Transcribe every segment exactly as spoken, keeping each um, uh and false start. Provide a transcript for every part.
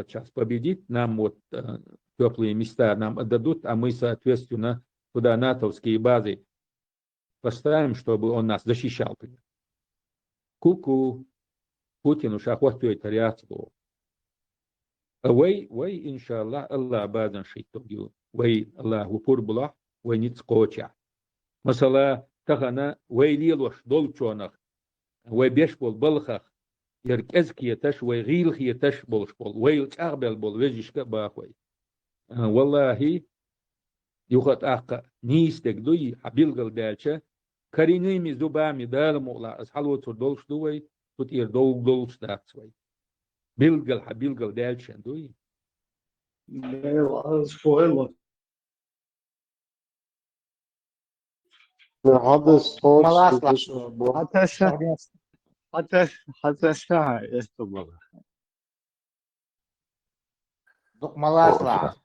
сейчас победит, нам вот э, теплые места нам отдадут, а мы, соответственно, туда натовские базы поставим, чтобы он нас защищал. Ку-ку, Путин уж охотует ряд слов. А вай, вай, иншаллах, Аллах базан шиттогю. Вай, Аллах, упур булах, вай ниц коча. Масала, тахана вай лелош долчонах, вай беш бол балхах, яр кез киеташ, вай гил киеташ болш бол, вай чагбел бол, вежишка бахвай. Валлахи, юхат акка, нистек дуй, а билгал дальча, кариними зубами дал мула, аз халуцур долш дувай, тут ир долг долш дацвай. Билгал, а билгал дальча дуй. Хадис хоч Маласла. дешо бо. Хаташа. Хаташ, хаташа, это было. Дукмаласла.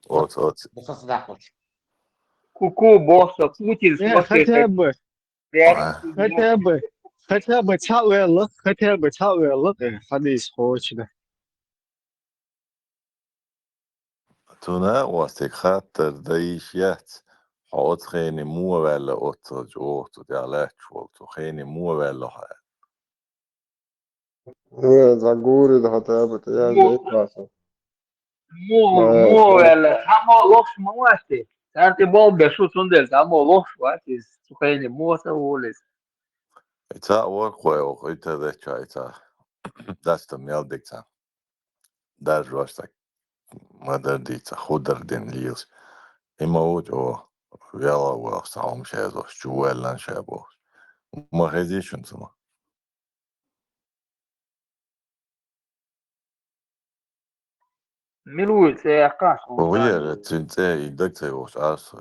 От, от. Бусасдахуч. Ку-ку, босса, Путин Не, хотя бы, хотя бы, хотя бы цавелла, хотя бы цавелла, э, хадис хочет. Туна уостик хаттар да иш яц. Хо от хени муа валла от сож охту да лач волту хени муа валла ха. Э, загури да хотя бы, я не пасу. Му, му вела, тамо лохш муасти. Тарти бол бешу тундел, тамо лохш ватис. Сухайни моса улис. Ица ор кой ох ита да ча ица. Дастам ял дикца. Даже ваш так. Мадар дица, худар дин лилс. Има уч о вела уах саум шезо, чувеллан шебо. Ма хези шун сама. Милуй се якаш. Уяр цинце идак це ос ас.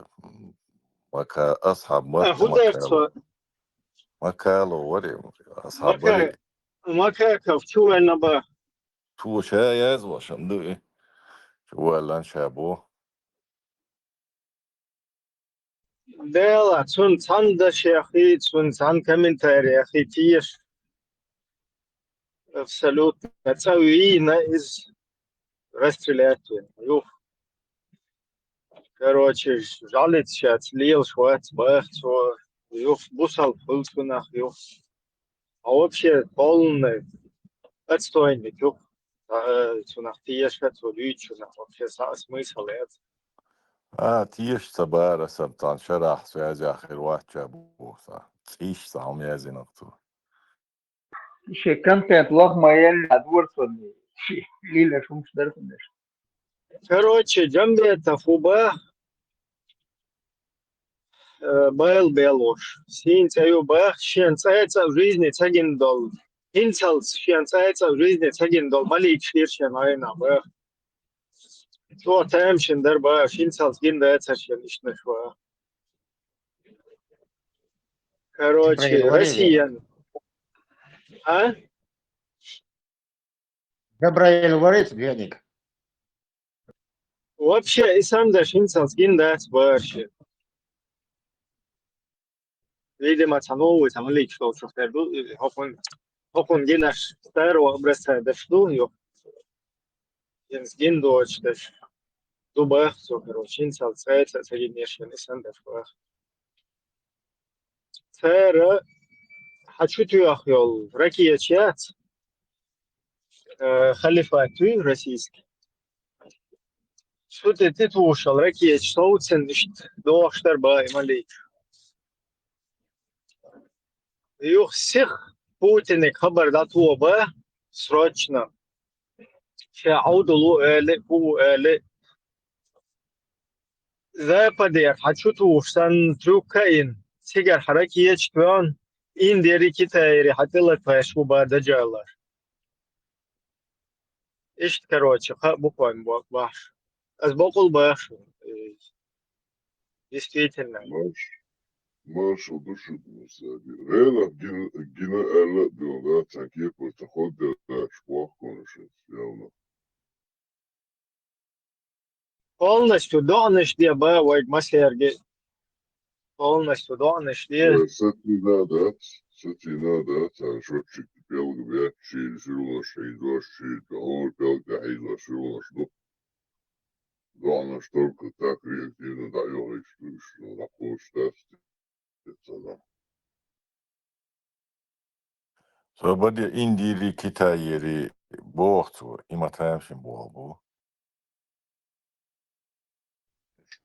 Мака асхаб мат. Худар цо, Макало вари. Асхаб вари. Мака, Мака кав чувелна ба. Ту ша яз вашам ду. Чувеллан шебо. Дела, цун цан да шехи, цун цан комментарий ахи тиеш. Абсолютно. Цавина из расстрелять. Юх. Короче, жалит сейчас, лил швац, бах, цо. Юх, бусал, пылцунах, юх. А вообще полный отстойник, юх. Цунах тиеш, цо лючунах. Вообще смысл это. А, тиеш цабара сабтан шарах связь ахир вача буса. Иш сам язинак ту. Ше контент лох маел адворсони. Лиле шумш дарфунеш. Короче, Джамбетов уба, э, бел белош. Син цею бах, шен цеца в жизни цагин дол. Инцалс шен цеца в жизни цагин дол. Малик шир шен айна бах. То тем шен дар бах, инцалс гин да цар шен ишнаш ва. Короче, Россиян. А? Габраил варит геник. Вообще, и сам да шин цалс гин да барши. Видимо, цану, цану лик шел шофер ду, хокун, хокун гинаш старого образца да шлу, ё. Ин сгин дочь да ш. Дубах цо, короче, ин цалс цайца, цаги нешен, и сам да швах. Цара, хочу ты ахёл, ракиячац. Э, халифат российский. Сутети тушал ракиеч соуцен ишт доахштар ба ималич. Юх сих Путиник хабар датуо ба срочно. Ше аудулу эли, ку эли. Западер хачу тушсан трюкаин. Сигар харакиеч тван. Индери Китайри хатила твайшу ба дажалар. Ишт, короче, ха буквально бу- баш. Аз бокул баш. Э, Действительно. Маш, Маша душит мусаби. Рена гина, гина эла билда, таки протоход да шпох конушит, явно. Полностью доныште ба вайг масерги. Полностью доныште. Сати надо, сати надо, та шотчик. пӀелг бетташ, сирвалаш хьийзош, тӀехьа пӀелг тӀехьийзош сирвалаш ду. ДоӀанаш только так реактивно дӀайохийта, ну, дӀакхочуш дац. Со баде Индиери, Китайери боху цо, и ма тамашийна болх бу.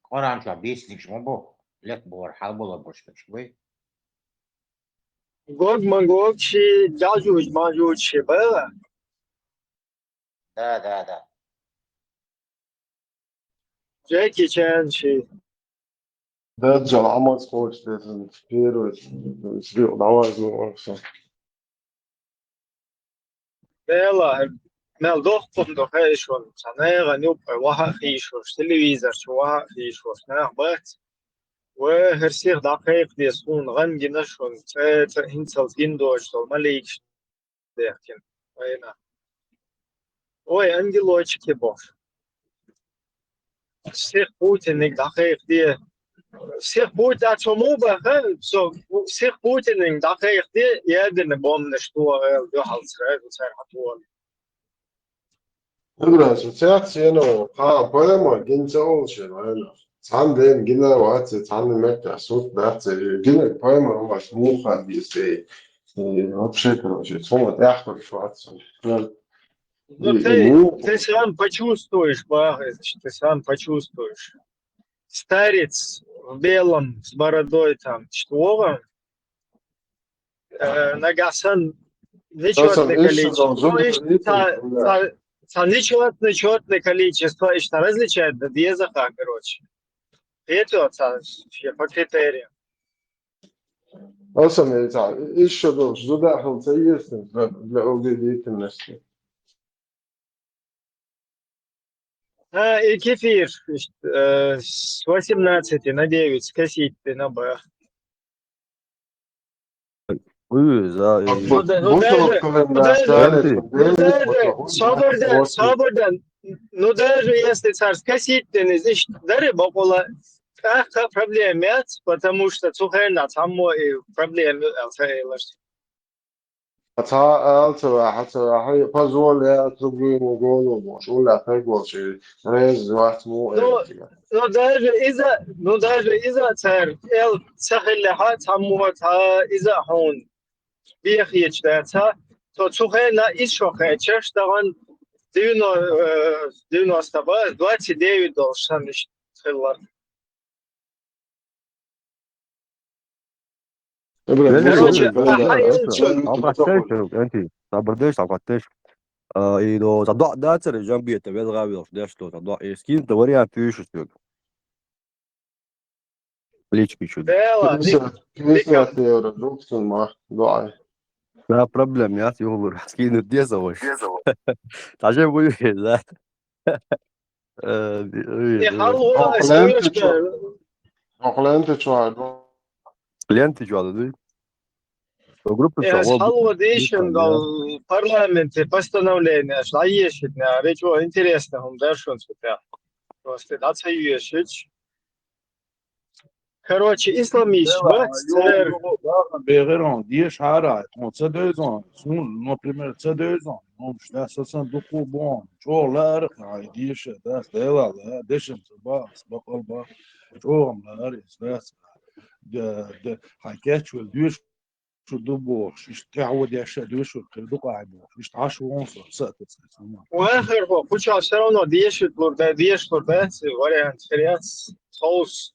Къуръан чохь бийцинарш ма бу, лекха бохура хьалабалар гуш берш буй? Гог-магогчий, Яжуж-Мажужчий бара? Да, да, да. Джеки Чанчий. Даджал Ӏамаз кхочуш деза, первый, сбил, давай, зло, всё. Дела, мел дохкун до хешон, ца нега нюпкъе ваха хийшош, телевизор чу ваха хийшош, нах бац. Ва херсих дӀакхайкха деза хьуна, гӀан гина шун, цӀе, цӀе хӀинцалц гин дош дол, маликаш дехкина вайна. Ой, ангелочки бохуш. Сих Путиниг дӀакхайкхаде. Сих Путин, а цо муха баха, со сих Путиниг дӀакхайкхаде, ядерный бомбанаш тухур аьлла, дуьхьал сразу цара хьан тухур. Выбраться, цец сено, кхана поэма гина ца олуш, вайна. Цхьана ден гина вац, цхьана меттехь сурт дац, гина поэма вац, муха дийс, э, вообще, короче, цхьа тӀаьхьа вац. Ну, и, ты, и, ну, ты сам почувствуешь, бах, ты сам почувствуешь. Старец в белом, с бородой там, что, э, нагахь санна нечётное количество. Ну, ишта ца, ца, ца нечётное, чётное количество, ишта различать дан деза хьа, короче. Кхетий ца, шен по критериям. Аса ца, ишта долуш, зуда хьал ца еза, для, для убедительности. А, и кефир, э, с восемнадцати на девять скосить ты на Б. Уй, за, э, ну да, ну даже, ну даже, ну даже, собардан, собардан, ну даже если цара скосить ты не здесь, дари бакъула, тӀаккха проблема яц, потому что цу хенахь цхьаммо и проблема ю аьлла ца элаш. Цхьа ала ца ваьхьа, ца ваьхьа, позволь, я другую голову, ула тайгочи, реза вац му. Ну, э, ну, даже иза, ну, даже иза цара, эл ца хиллехьа, цхьаммо цхьа иза хьуна бехача дац, цо цу хенахь иза шо кхечаш, тахана девяно-, э, девяносто ба, двадцать девять долуш санна иштта хилла. Короче, Анти, сабар деш, сабар деш. А, и до, за доӀа дацара, жамбета, велга велш, деш, до, за доӀа, и скинь, то вариант пишешь, тюк. Лички чу. Дела, пятьдесят, пятьдесят евро, друг сын, ма, доӀа. Да, проблем, я, юлур, скинуть деза ваш. Даже будет, да. Э, ди-, ой, э, хьалла ас лента чу-, ох, лента чу а ду. Лента чу а ду, дуй? Группа, э, ас хьалла дийшина дол парламенте постановление, аш дӀаешитна, речо интересно, хӀума дара шун цу тӀехь. Просто дӀа ца ешича. Короче, исламист бац церан. Бегерон, деша хьара, хьо ца девзон, сун, например, ца девзон, хьо ша сан дукху бон, чӀогӀа лаьара хьай деша, дас Дела ла, дешам ца бац, бакъал бац, чӀогӀам лаьара, дац, да, да, хьай кечвел дуьш, шу ду бохуш, иштта тӀаьхьа деш а дуьш, кхин дукха а бохуш, иштта хьаш вон со, са а тецна. Вахар хо, кхуча всё равно дешит лур да, дешит лур да, вариант хир яц, соус.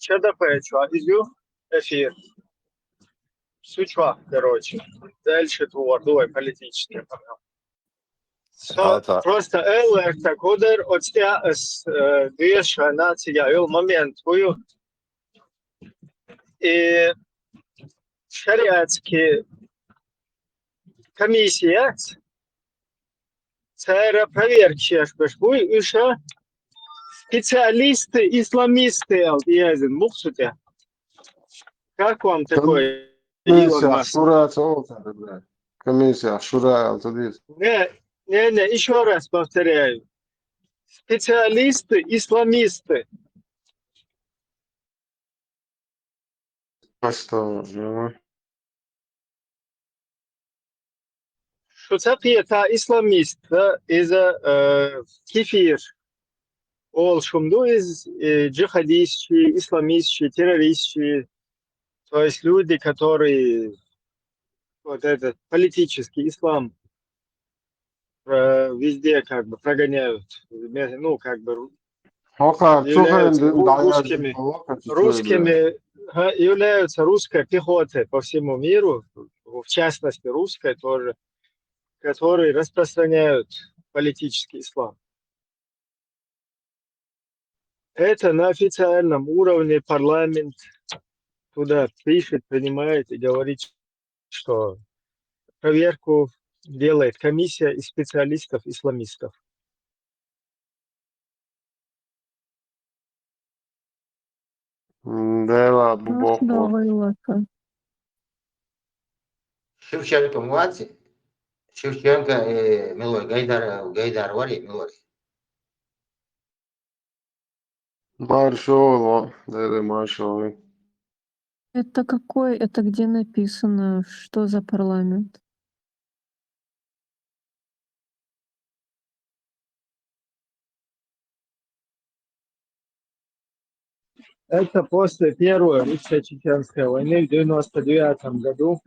Ч Д П чохь иза ю эфир. Цу чохь, короче, дальше тхугӀар ду вай политический канал. Со просто эл эрта кудар, оцу тӀехь ас, э, доьшуш ваьлла цига йолу момент хӀун ю? И шариатский комиссия яц, цара проверка еш берш буй, уьш а специалисты, исламисты аьлла тӀеязйина, муха цу тӀе? Как вам такое, Илон Маск? Комиссия шура ца олу цара, бля. Комиссия шура аьлла ца дийца. Не, не, не, ещё раз повторяю. Специалисты, исламисты. Просто, ну. Шу ца кхета исламист, да, иза, э, кефир. Олуш хӀума ду иза, э, джихадистчий, исламистчий, террористчий. То есть люди, которые вот этот политический ислам, э, везде как бы прогоняют, ме-, ну, как бы ру-, ХӀокхара цу являются хенахь ру-, дӀаяздина русскими, ваха цу русскими, ха, являются русской пехотой по всему миру, в частности, русской тоже, которые распространяют политический ислам. Это на официальном уровне парламент туда пишет, принимает и говорит, что проверку делает комиссия из специалистов-исламистов. М, да ладно, Бог. Шевченко ма вац? Шевченко, э, мила вара, Гайдар, Гайдар варий, мила варий? Маршо, да, да, маршо. Это какой, это где написано, что за парламент? Это после первой русско-чеченской войны в девяносто девятом году,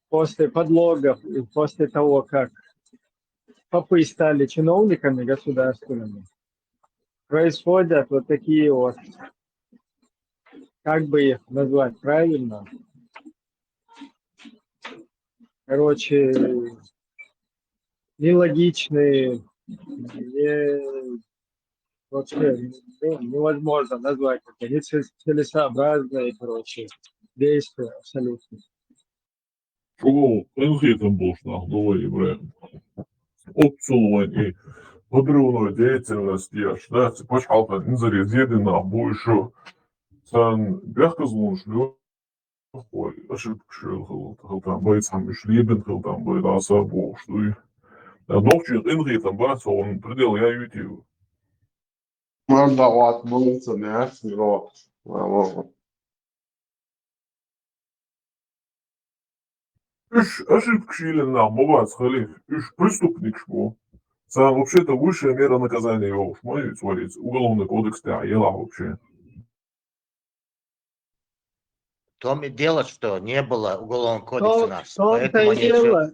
после подлогов и после того, как попы стали чиновниками государственными, происходят вот такие вот, как бы их назвать правильно, короче, нелогичные, не, вообще, ну, невозможно назвать это, нецелесообразные, короче, действия абсолютно. Шу къинхетам болуш нах ду вай, ИбрахӀим. Оццул вайн и подрывной деятельность еш дац, пачхьалкхан инзаре зен дина нах бу уьш. Царна бехказлонаш лоьху вай, ошибкаш йолу хила, хила там бай, цхьамма уьш лебина хила там бай, дӀаса бохуш дуй. Нохчийн къинхетам бац, хьуна предел ян юьйтий ву? Ман дӀа вац, ман ца нехаш, миро. Уьш ошибкаш йиллина нах ма бац, халиф, уьш преступникаш бу. Царна вообще-то высшая мера наказания йогӀуш ма ю, цу варица, Уголовный кодекс тӀехь елахь вообще. В том и дело, что не было Уголовного кодекса То, в нашего, том-то поэтому и они всё дело,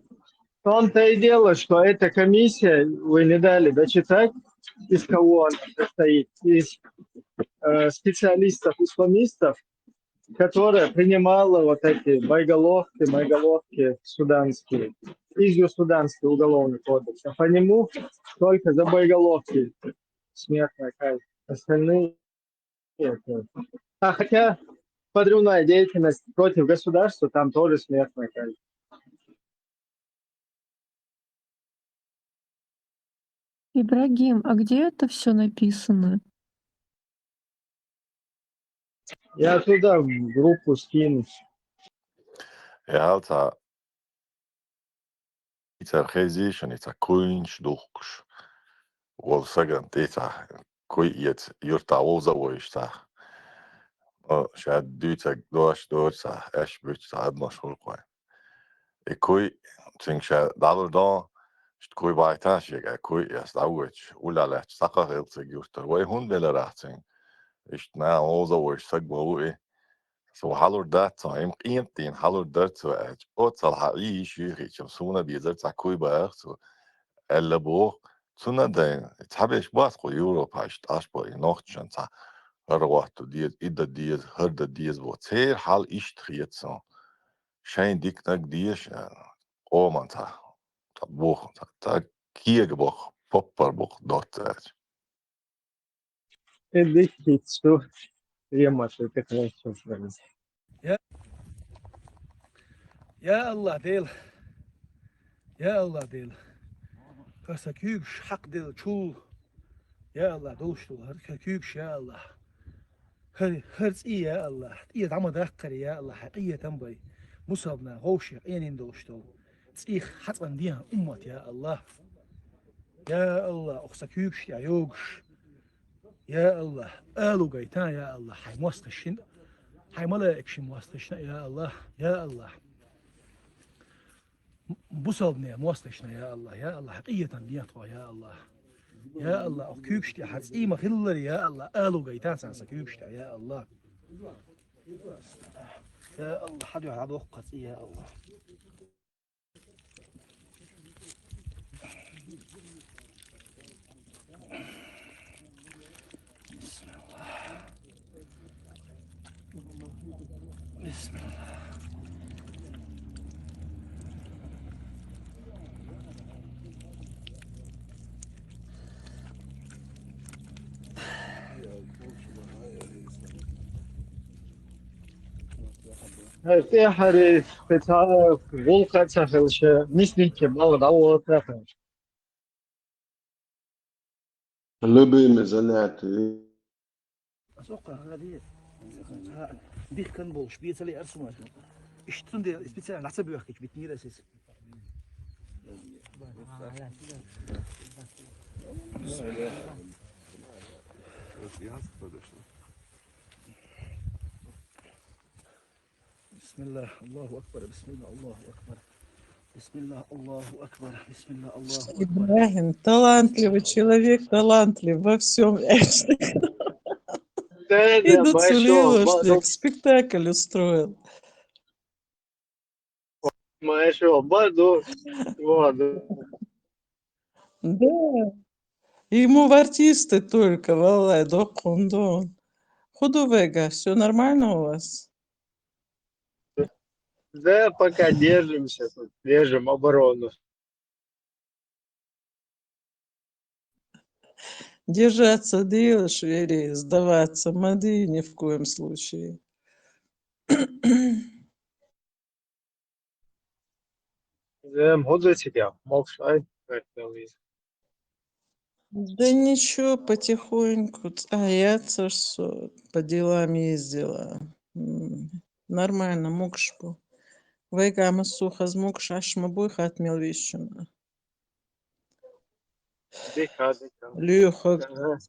в том-то и дело, что эта комиссия, вы не дали дочитать, из кого она состоит, из, э, специалистов-исламистов, которая принимала вот эти боеголовки, боеголовки суданские, из Южсуданский уголовный кодекс. А по нему только за боеголовки смертная казнь. Остальные это. А хотя подрывная деятельность против государства, там тоже смертная казнь. Ибрагим, а где это всё написано? Я туда в группу скину. Ял ца Ицар хезий шуна, и цхьа куйнаш духкуш волу сагана тӀе цхьа куй эца юьртахь вовза а войуш цхьа. О, ша дуьйцург дош доцу цхьа, аьшпаш буьту цхьа адамаш хуьлу кхуьй. И куй, цуьнга ша дӀалур дон, иштта куй бахьийтахь шега, куй эцна дӀавоьдуш, уллехь лаьтташ цхьа кхаъ хилла цига юьртара. Вай хӀунда велира ахь цуьнга? Иштта наха вовза а войуш саг ма ву и. Со хьалур дац цунна, и-м къематдийнахь хьалур дара цо аьлча, оццул хьан Ӏийша юьйхича-м суна безара цхьа куй бахара цо, аьлла боху. Цунна а дайна, цхьаберш бац кху Европа иштта Ӏаш бара, и нохчашна цхьа хӀара гӀотту деза, и дан деза, хӀара дан деза боху. Церан хьал иштта хета суна. Шайн диканиг дезаш, къоман цхьа, цхьа боху, цхьа, цхьа кега боху, поппар боху доцца аьлча. Идиттицу, Ема, шу тӀекхаччалц ваьлла. Я, я Аллах Дела, я Аллах Дела, хӀара сан куьйгаш хьакхаделла чул, я Аллах, долуш долу хӀара сан куьйгаш, я Аллах, хӀара, хӀара цӀий, я Аллах, тӀера дӀа ма даккхара, я Аллах, хьайн къинхетам бай, мусалбанан вовшийн къинхетам долуш долу. ЦӀийх хьацӀан дехьа уммат, я Аллах. Я Аллах, оха сан куьйгаш тӀехь йогуш. Я Аллах, алу гайта, я Аллах, хьайн мостагӀашна, хьайн малаикашна мостагӀашна, я Аллах, я Аллах. бусалбанийн мостагӀашна, я АллахӀ, я АллахӀ, къинхетам де тхо, я АллахӀ. Я АллахӀ, оаха куьйгаш тӀехьа цӀий ма хиллара, я АллахӀ, ало гайтан царна са куьйгаш тӀехьа, я АллахӀ. Я АллахӀ, хьан дуьхьа доху кхин цӀий, я АллахӀ. ХӀара тӀаьхьара кхин цхьа гӀуллакх ца хилча, миснигге бала дӀаволла тӀаккха. Любыми занятиями. Ас оккха гӀадийра. Дихкан болуш, бецале арсумаш. Иштта цундела специально дӀа ца боьхкича битинера ас иза. بسم الله، الله أكبر، بسم الله، الله أكبر. بسم الله، الله أكبر، بسم الله، الله أكبر. Ибрахим, талантливый человек, талантлив во всем. Да, да, большой, спектакль устроил. Маэшо, баду, баду. Да. Ему в артисты только, валлай, доккхун дон. Худо вайга, всё нормально у вас? Да, пока держимся тут, держим оборону. Держаться делаешь, вери, сдаваться ма де ни в коем случае. Зем, хӀун ду цига? Могуш ай, гайталлиз. Да ничего, потихоньку. А я цо что, по делам ездила. М, нормально, могуш бу. Вайга массо хаза могуш, аш ма буй хатмел висчуна. Дика, дика. Луьйхуг, ага.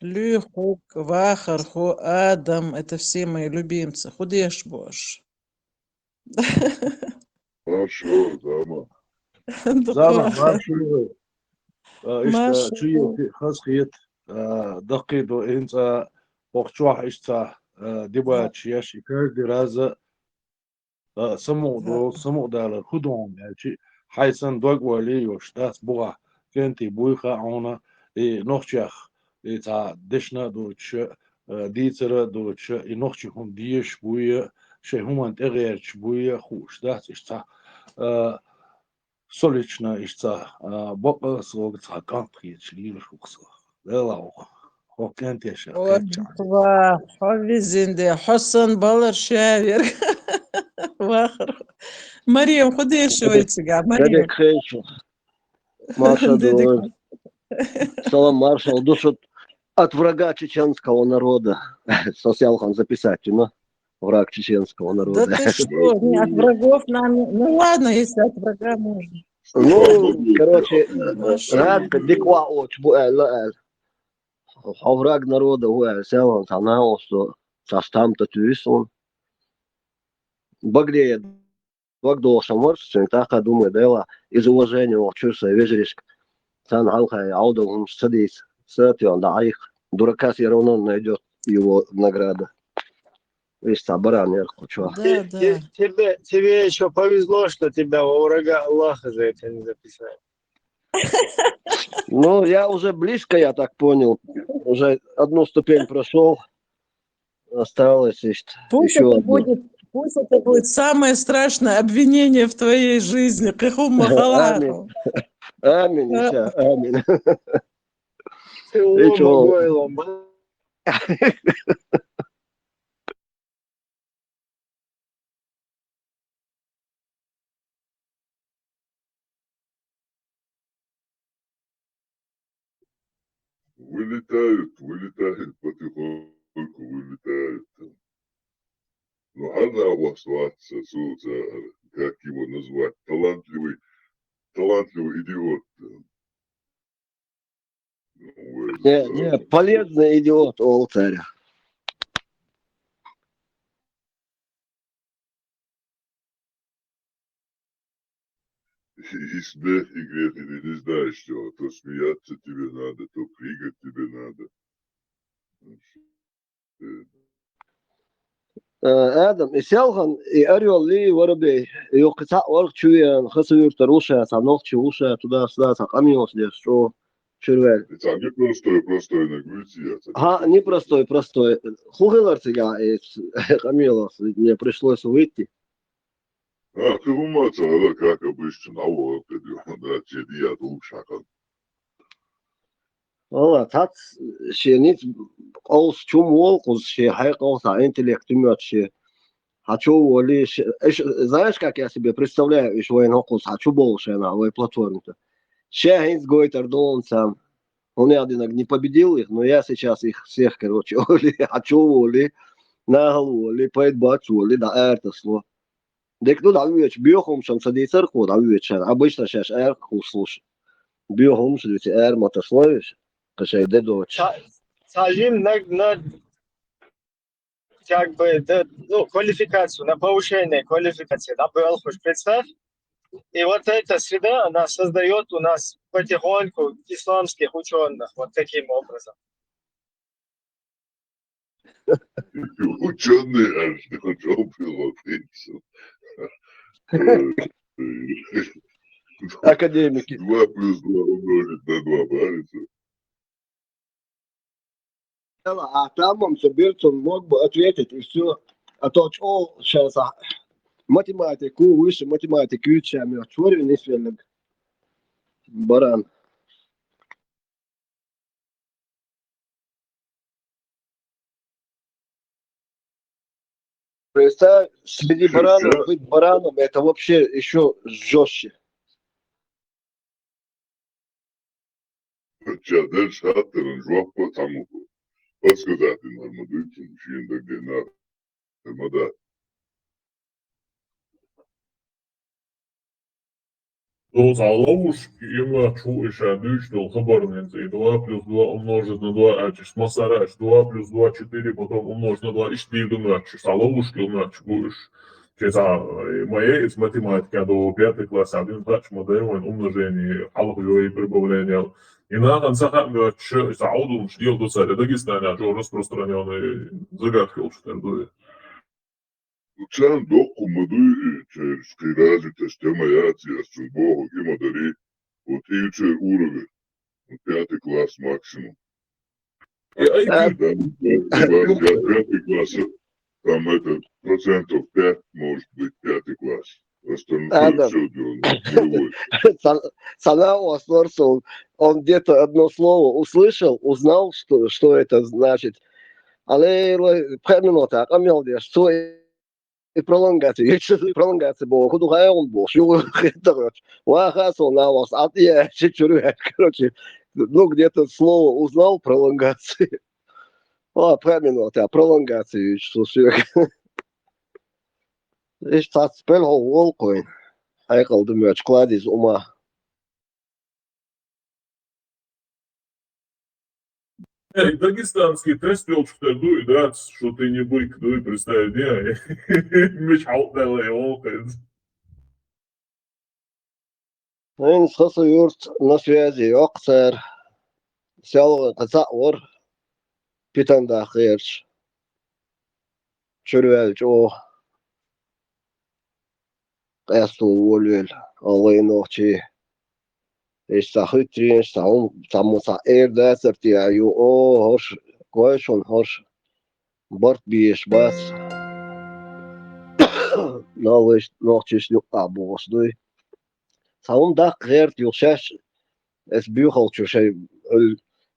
Луьйхуг, вахархо, Адам, это все мои любимцы. ХӀун деш бу аш? Маршо, зама. Зама, маршо. А, иштта, маршо. Чу йоьти хазахета, а, даккхий ду, хӀинца хӀокху чохь иштта, а, дебаташ еш, и каждый раз, а, самукъа ду, самукъадалар хӀун ду хьуна аьлча, хьайн санна дог ойла йолуш дац бухахь, кӀентий буй хаьа хьуна, и нохчех, и цхьа дешна а доцуш, а, дийцар а доцуш, и нохчий хӀума дезаш буй, шайн хӀуманна тӀегӀерташ буй, хууш дац иштта цхьа, а, со лично иштта, а, бакъ а, сога цхьа кӀант хеташ лелаш ву-кх со. Делахь хӀокху, хӀокху кӀентеша кхеччахь. Ва, хьо везин де, хьо санна балар ша верг. Вахар. Марем, хӀун деш вай цига? Марем. Маршал ду. Салам, маршал ду, шуьга от врага чеченского народа. Со селхан записать, ну. Враг чеченского народа. Да ты что, не от врагов нам. Ну ладно, если от врага можно. Ну, короче, враг дика ваьӀочу бу аьлла аьлла. Хьо враг народа ву аьлла, сел ван цхьа нахьоста, цхьа стам тӀе туьйсу ван. Баглея дог долуш ма вара цуьнан, тӀаккха думаю, делахь, из уважение вахчуьра сайн вежаршка. Царна хьалха Ӏовдал хӀумаш ца дийца. Сатуьйхьна дӀа Ӏийха. Дурака всё равно найдёт его награда. Вист цхьа баран яра кху чохь. Да, да. Те-, те-, тебе, тебе ещё повезло, что тебя во врага Аллаха за это не записали. Ну, я уже близко, я так понял. Уже одну ступень прошёл. Осталось ещё, пусть ещё это одно. Будет, пусть это будет самое страшное обвинение в твоей жизни. Кхин хӀумма хала. Амин. Амин, а, иншаллахӀ, амин. Ещё. Вылетают, вылетают, потихоньку вылетают. Ну, хьанна а вац, вац, цо, цо, как его назвать, талантливый, талантливый идиот. Не, не, полезный идиот, олу цара. и смех, и грех, и ты не знаешь, что то смеяться тебе надо, то прыгать тебе надо. Э, Адам, и селхан, и орёл ли воробей, и кхы цхьаъ варх чу веана, Хасавюртара ву ша, цхьа нохчи ву ша, туда-сюда, цхьа къамелаш деш, чӀо чуьрваьлла. И цхьа непростой, простой нагуйти я. Ха, непростой, простой. Ху хилар цигахь, э, къамелаш, мне пришлось выйти. А, кхы хӀума ца хилар, как обычно, а вот, да, чеди я, лучше, а как. Вала, цхьацца шен ницкъ къовса чу ма волу кхуза, шен хьекъал, цхьа интеллект моьттуш шен. Хьан чу а волий, ш-, ш-, знаешь, как я себе представляю, уьш вайна хӀокхуза хьан чу бовлу шайна, вай платформата. Ша хӀинца гойтар долу царна. ХӀунда аьлла динарг не победил их, но я сейчас их всех, короче, волий, хьан чу а волий, нахала волий, пайда боццу волий, дӀа ара тасало. Дика ду дӀавоьдуш, боьха хӀумнаш ца дийцар кхо дӀавоьдуш, обычно шаьш ара кхуссалуш. Боьха хӀумнаш дуьйцу, ара ма тасалой уьш, кхин шайн де доцуш. Цхьа, цхьа жима наг, наг, как бы, да, ну, квалификацию, на повышение квалификации, да, боьлхуш, представь. И вот эта среда, она создаёт у нас потихоньку исламских учёных вот таким образом. Учёный аж, учёный. Академики. Два плюс два умножить на два барится. А там он соберется, он мог бы ответить, и все. А то чё сейчас, а, математику, высшей математики, чё, чё, чё, баран. Представь, среди баранов быть бараном, это вообще ещё жёстче. Ча дальше хаттаран жоп по тому. Подсказать им нормально, шен даг де надо. Нормально. Ну, цхьа ловушка, именно чу и ша дуьйцуш долу хабар, хӀинца и два плюс два умножить на два аьлча, массара аьлча, два плюс два четыре, потом умножить на два, иштта дийр ду моьттуш, цхьа ловушка моьттуш бу уьш. Шен цхьа, э, ма е иза математика до пятый класс, а дин хач ма дай вайн умножение, хьалха йой прибавление. И нахана ца хаа моьттуш, цхьа Ӏудумаш дел ду цара, Дагестане чӀогӀа распространённый загадка йолуш тера ду. Ну, царна доккха ма дуй и, цераш кхин развитость тема яц, ас цунна боху, и ма дарий. Вот и церан уровень, вот пятый класс максимум. И, и, да, да, да, пятый класс, там это процентов пять может быть пятый класс. Остальное всё дело нулевой. Сан-, Санаус Норсов, он где-то одно слово услышал, узнал, что, что это значит. Але пхи минута къамел деш, цо и пролонгация, и пролонгация боху, ду хьайгӀун боху, шу хетаргӀачу. Ваха со на вас, а я чи чуьрваьлла, короче, ну, где-то слово узнал, пролонгация. О, пхи минута, пролонгация, шу сюрк. Иштта цхьацца пелхьо волу кхойн. Хьекъал ду моьттуш, кладеза ума. Э, и дагестанский тест йолчух тера ду и дац, что ты не бык, ду и представь, де, мича хьалкъ даьлла, я волу хеза. Вайн Хасавюрт на связи, йоккха цара. СелгӀа кхин цхьаъ вара, питана даккха гӀерташ. Чуьрваьлла чӀогӀа. Къаьсто волавелла, аллай нохчий. Иштта цхьа хӀуьттаренаш, цхьа хӀума, цхьа мо цхьа эр дацар те а ю, о, хӀорш, гой шуна хӀорш, барт беш бац. Нал вайш нохчийшна юкъахь бохуш дуй. Цхьа хӀума даккха гӀерта ю шаьш, эс буьйхалчу шайн, э,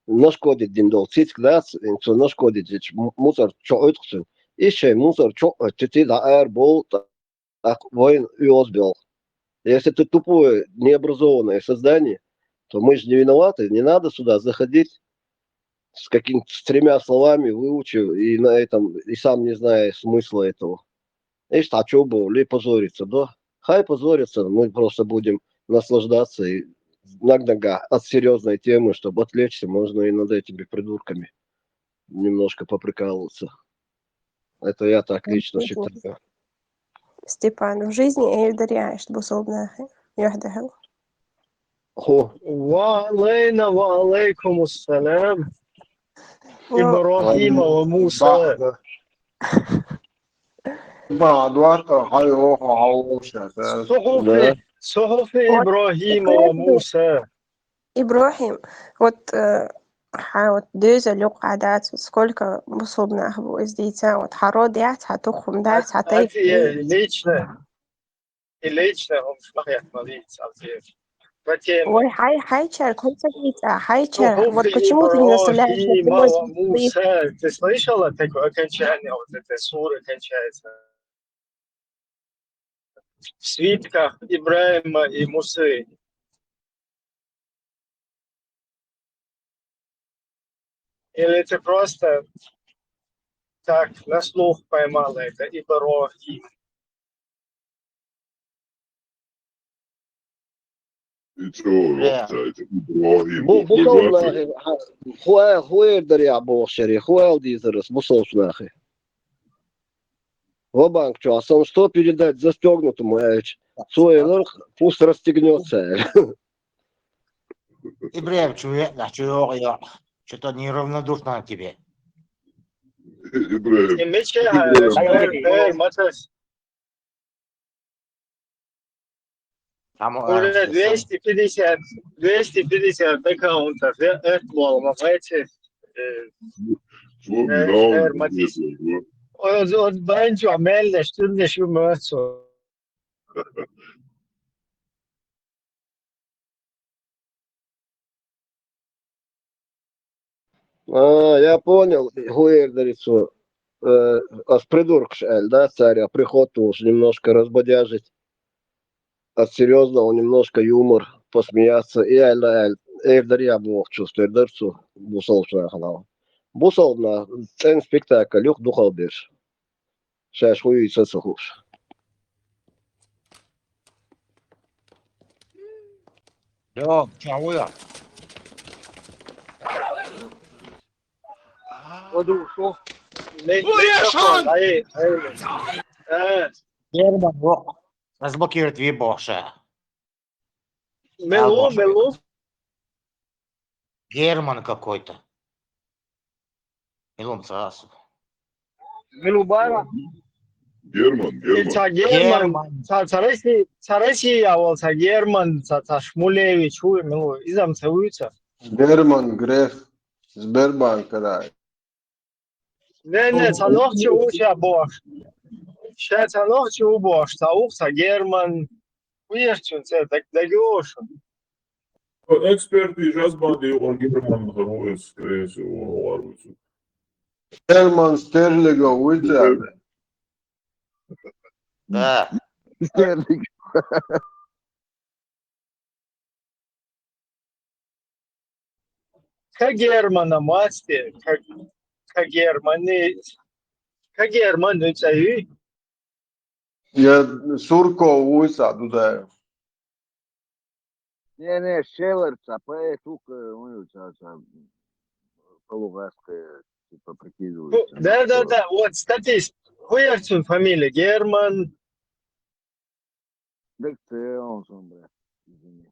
нашкодить дина долу цициг дац, цо нашкодить дича му-, мусор чу Ӏуьткъа цуьнан. Иза шайн мусор чу Ӏуьттуьйтий дӀа ара бовла, тӀаккха вайна оьгӀаз боьлху. Если ты тупое, необразованное создание, то мы же не виноваты, не надо сюда заходить с каким-то, с тремя словами выучив, и на этом, и сам не зная смысла этого. Ишта чубу ли позориться, да? Хай позориться, мы просто будем наслаждаться и наг-нага от серьёзной темы, чтобы отвлечься, можно и над этими придурками немножко поприкалываться. Это я так лично считаю. Степан, в жизни эльдарьяшт бусулбнахи? يحدث. هو وعلينا وعليكم السلام. إبراهيم وموسى. بعد. بعد وقت هيروحوا على الشتاء. صحف صحف إبراهيم وموسى. Иброхим, вот э, хьа вот деза лёкъа дац, сколько бусулб нах бу из дийца, вот хьа род яц, хьа тухум дац, хьа тайпа. Лично. И лично هم шмахьят молиться. По теме. Ой, хьай, хьайчар, куца дийца, хьайчар. صحف Вот почему ты не наставляешь إبراهيم нас وموسى. Ты слышала такое окончание, вот это сура кончается? В свитках Ибраима и Мусы. Или ты просто так на слух поймала это Иброхим? И чё, Робца, это Иброхим, بو вот بو вы صوب говорите. ناخي. هو هو يقدر يعبوه شري، هو يودي زرس، بو صوب ناخي. هو بانك чё, а сам что передать застёгнутому, эч. Суэлэр пусть расстегнётся. Ибрем, чё я, на чё я, что-то неравнодушно к тебе. Иброхим. Эмече, Матас. Там Уже двести пятьдесят, двести пятьдесят аккаунтов. Я это мало, знаете. Словно Э, Рауль Эр Матис. Матис. Он он банчо мелле, что не шумацо. А, я понял, хуер дарицу. Э, а с придуркш, эль, да, царя, приход уж немножко разбодяжить. От серьезного немножко юмор, посмеяться. И эль, да, эль, эр дарья бог чувствует, дарцу, бусолчная ханал. Бусолна, цен спектакль, юх духал беш. Шаш хуй сосухуш. Лё, чё я? Ой, ой. Э, Герман, вот, разблокировать вибоша. Мелу, мелу. Герман какой-то. Мелу сразу. Мелу бара. Герман, Герман. Ца Герман. Ца ца Россия, ца Россия, а вот ца Герман, ца ца Шмулевич, уй, мелу, изам ца уйца. Герман Греф, Сбербанк, да. Не, не, ца нохчи уша бош. Ша ца нохчи у бош, ца ух, ца Герман. Уйерчун, ца, так, так, уш. Эксперты сейчас банды, он Герман, скорее всего, он. Герман Стерлигов, уйца. Да. Стерлигов. Ка Германа масте, ка, ка Германы, ка Германы цаи. Я Сурков уйца, Дудаев. Не, не, Шеллер, ца, поэт, ука, уйца, ца, полугазка, типа, прикидывается. Да, да, да, вот статист. Хуярцун фамилия Герман. Так ты, он сам, бля, извини.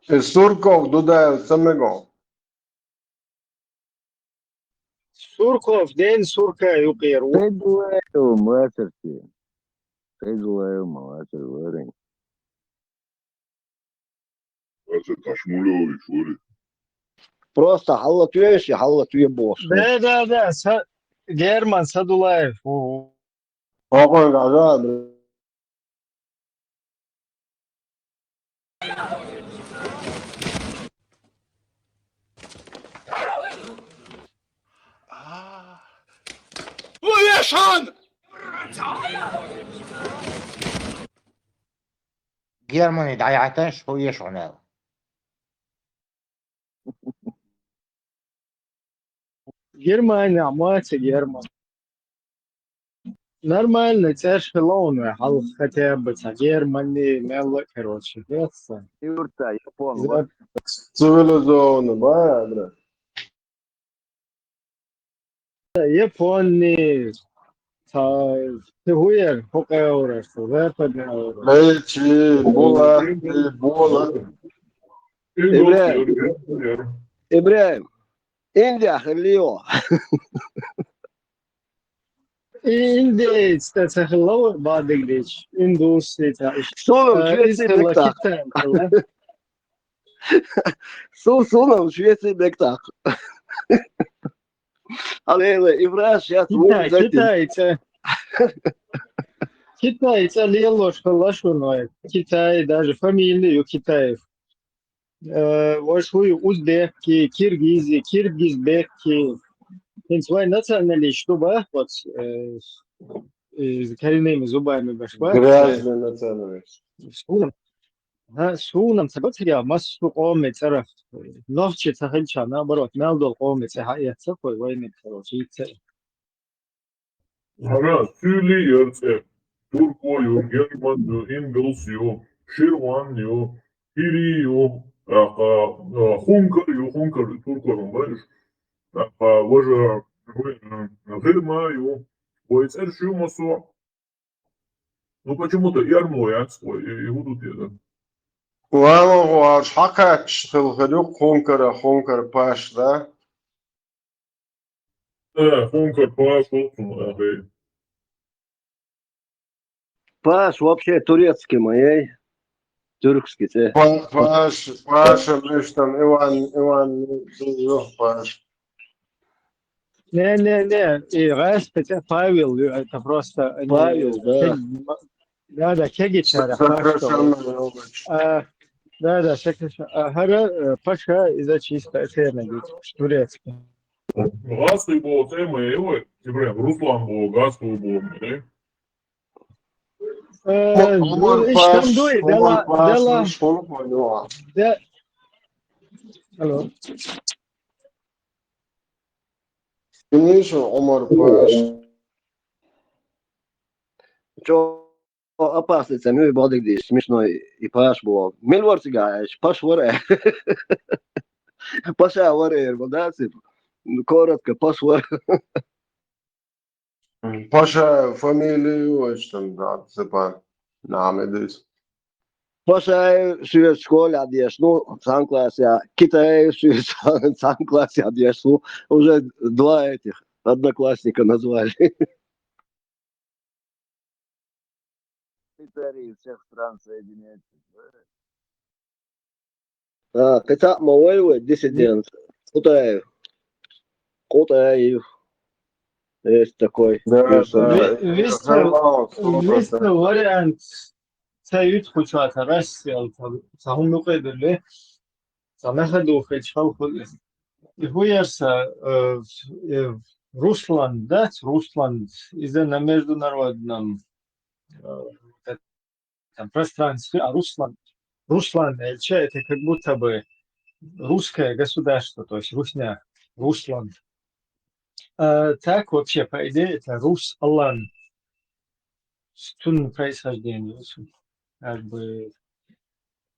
Э, Сурков, Дудаев, Самегов. Сурков, ден Сурка юкъер. Ты дуэю, матерки. Ты дуэю, матерь, вырень. Аса Ташмулёвич, вори. Просто халла тюеш, халла тюе бош. Да, да, да, са, Герман Садулаев. О, Огъон газа, бля. Германи дӀаяхьайташ, хӀу еш гьунал. Германия, мать Герман. Нормально, цӀерш хилаун вай хьалха хотя бы ца Германи мелла, короче, веца. Юрта, Япон, вот. Цивилизованно, ба, бля. Япони, Цхьа, цхьа хӀу яр, хӀокху Европа, Западная Европа. Лечи, була, и була. Индус Ибрагим. Яр, яр. Ибрагим, Индия хилла йо. Индеец, тӀе ца хилла вай бадигдич, индус, и ца иш. Суна Э, Швеция Швеция бектах. бектах. Китай хилла. Су, суна Швеция бектах. Алейла, Ибрагим, сейчас Китай, Китай, ца. Китай, ца лелош хилла шуна вай. Китай, даже фамилия ю Китаев. Э, ваш хӀу ю узбекки, киргизи, киргизбекки. ХӀинца вай националист ду бах, вот, э, э, коренными зубами баш бах. Грязный националист. Суна, ха, суна ца бацаря массу къоме цӀарах. Нохчи ца хилча, наоборот, мел долу къоме цӀе хьаэццахой, вайниг, короче, и ца. ХӀара суьйли яр цӀе. Турко ю, герман ю, ингилс ю, ширван ю, хири ю, аха, а, хункар ю, хункар туркоран баьллаш. Аха, важа, а, гӀирма ю. Вай цӀераш ю массо. Ну, почему-то эрмо яц, ой, и, и будут это. Вала гӀаш хьакхаьчча хила хир ю хункара, хункар паш, да? Э, хункар паш, вот он, э, бей. Паш вообще турецкий ма яй. Тюркский цӀе. Па-, Паш, Паша, муьш там, Иван, Иван, ю, Паш. Не, не, не, и гӀаьста цӀе Павел, это просто они Павел, да. кег-, да, да, кегичара, Сокращённо, ёлочь. А, да, да, сокращённо. А, хӀара, э, Паша, иза чисто это турецкий. ГӀазкхий боху цӀе ма яй вай, Ибрагим, Руслан боху, гӀазкхий боху ма яй. Э, Омар ну, иш Паш, там дуй, Омар дела, Паш, дела, ну, что он понял? де-, алло. Конечно, Омар Паш. Чё опасный цӀе, ну и бадигдиш, смешной и Паш бу. Мил вар цигахь, Паш вар. Паша вар, эр, бу, да, ципа? Ну, коротко, Паш вар. Паша фамилия, ой, что там, да, цепа, нами здесь. Пашаев шуьца школе а деш, ну, цхьана классе а, Китаев шуьца цхьана классе а деш, ну, уже два этих одноклассника назвали. Швейцарии всех стран соединяется. А, кхин цхьаъ ма вай вай, диссидент. Кутаев. Кутаев. Есть такой. Да, Есть он. да. Ви-, вистхьа, Нормально, сто процентов. Вистхьа вариант ца юьту кху чохь, ца Россел, ца, ца хӀума юкъе дуьлле, ца нахаду хилча халхо иза. И хӀу яр сан, э, э, Руслан, дац, Руслан, иза на международном, э, там пространстве, а Руслан, Руслан, э, чё, это как будто бы русское государство, то есть русня, Руслан. А так вообще, по идее, это Рус-Алан. Цуьнан происхождение, как бы,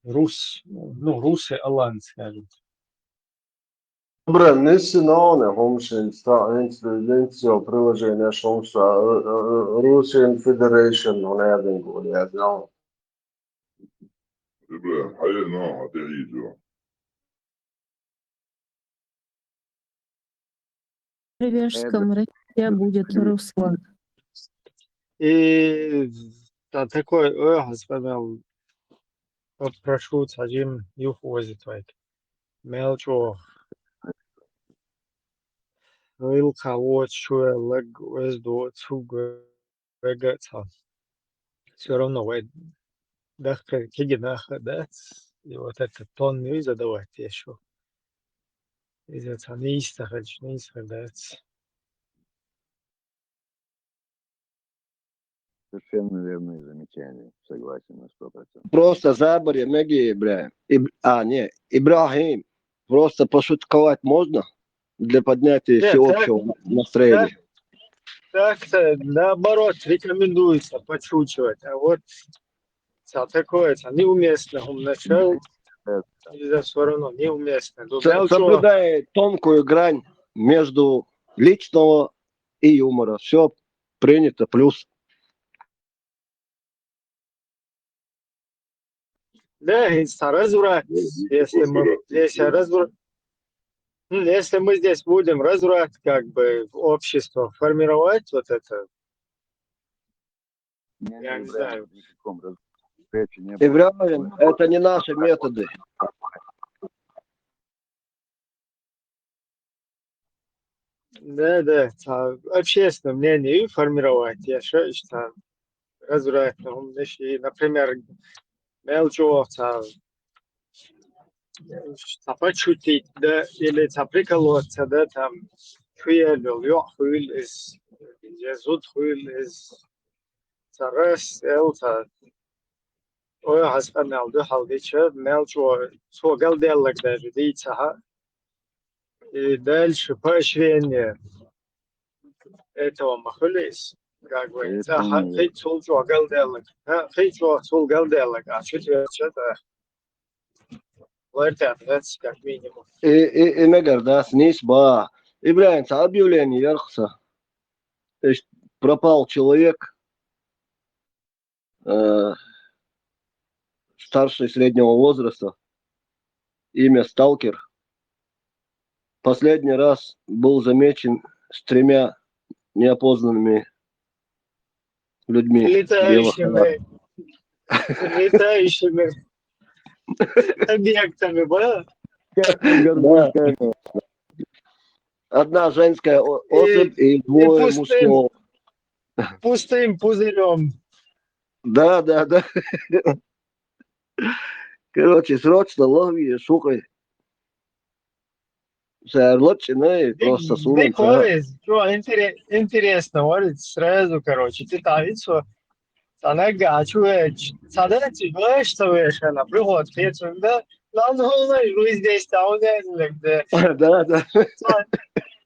рус, ну, русы-алан, скажем. Бра, нисси ногӀана хӀума шин ста, инсту-, инсту-, приложение шин ста, э, э, э, Russian Federation, он ядинг, он ядинг. Бра, хьае, но, хьатӀе хьийзо. Норвежском Россия будет, Руслан. И да, такой, ой, хьан спамел, попрошу цхьа жим юха возит вайга. Мел чӀогӀа. ГӀиллакх воцуш ву лаг, веза доцу, вега а цхьа. Всё равно вай дахка кегий нах а дац. И вот этот тон ю иза давать еш ву. Иза цхьа нийса ца хилча, нийса хир дац. Совершенно верное замечание. Согласен на сто процентов. Просто забор я меги, бля. Иб-, а, не, Ибрахим. Просто пошутковать можно? Для поднятия Нет, всеобщего настроения. Так-то, наоборот, рекомендуется подшучивать. А вот ца такое, ца неуместно, он начал, Это нельзя, всё равно неуместно. Ну, Со- мел чё, Соблюдая тонкую грань между личного и юмора. Все. принято, плюс. Да, и с- разврат, если мы, если разврат, ну, если мы здесь будем разврат, как бы общество формировать, вот это, я не знаю. Ибрагим, это не наши методы. Да, да, а, общественное мнение и формировать. Я считаю, что разврат, ну, если, например, мелочь, а, а, пошутить, да, или там приколоться, да, там, хуя, хуил из, зуд хуил из, царас, эл, та, ой, хас канал, да, халдича, мелочь, цо галделлаг даже, дийца, ха. И дальше поощрение этого махулис, как бы, Это да, ха, не- хей цул цо галделлаг, ха, хей цо цул галделлаг, а четвертое, это, лайтер, да, как минимум. И, и, и мегар, да, снизь, ба. Ибрагим, ца объявление ярхса. То есть пропал человек, э, старше среднего возраста, имя Сталкер. Последний раз был замечен с тремя неопознанными людьми. Белых Летающими, летающими объектами, да? Да. Одна женская о- особь и двое пустым. мужского. Пустым пузырем. Да, да, да. Короче, срочно лови, слухай. Сэр, лучше, ну и просто сунул. Что интересно, говорит, сразу, короче, ты там ведь что, она гачует, садается, знаешь, что вы, она приходит, да, нам главное, вы здесь, там, да, Да, да.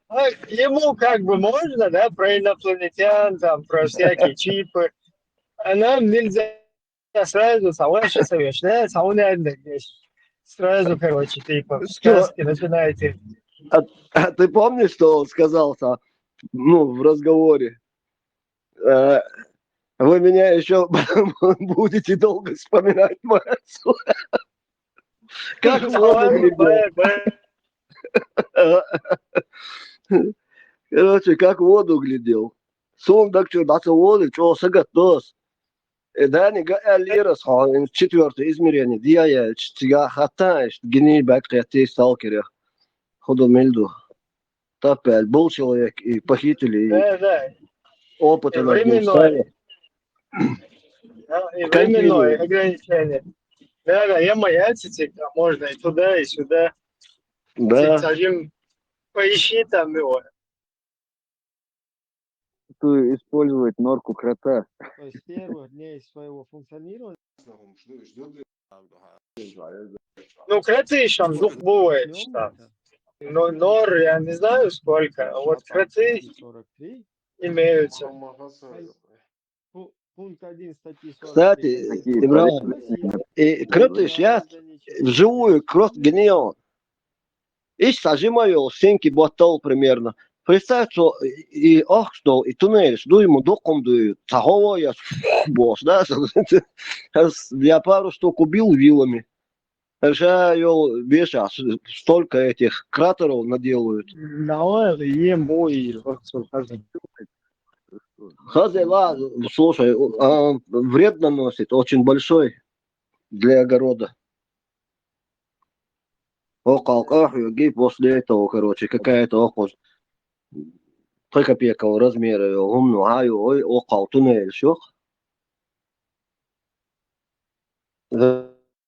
А, ему как бы можно, да, про инопланетян, там, про всякие чипы. А нам нельзя сразу, согласен, совершенно, да, сразу, короче, типа, в сказке начинаете. А, а ты помнишь, что он сказал-то, ну, в разговоре? Э, Вы меня еще будете долго вспоминать, Марс. Как в воду глядел. Короче, как в воду глядел. Сундак чур баца воды, чё сагат дос. И да, не га лирас, ха, четвертое измерение. Диа я, чтига хатаешь, гини бак я ты сталкеря. Ходу мельду. Тапель, был человек, и похитили, и Да, да. Опыт И она не временной. устала. Да, и Континуум. Временное ограничение. Да, да, я моя цицик, а можно и туда, и сюда. Да. Цицажим, поищи там его. Тут использовать норку крота. То есть с первых дней своего функционирования. Ну, кроты еще дух бывает, что. Но нор, я не знаю сколько, а вот кроты 43. Имеются. Пу- Пункт один статьи Кстати, Ибрагим, и крыты сейчас вживую, крот гнием. И сажимаю, стенки ботал примерно. Представь, что и ох, что и туннель, жду ему доком дую, тагово я бос, да, я пару штук убил вилами. Жаль, видишь, а с- столько этих кратеров наделают. Давай, ему и Хазела, слушай, а, вред наносит, очень большой для огорода. О, колках, и после этого, короче, какая-то около три копейка размера, умно, ай, ой, около туннель, всё.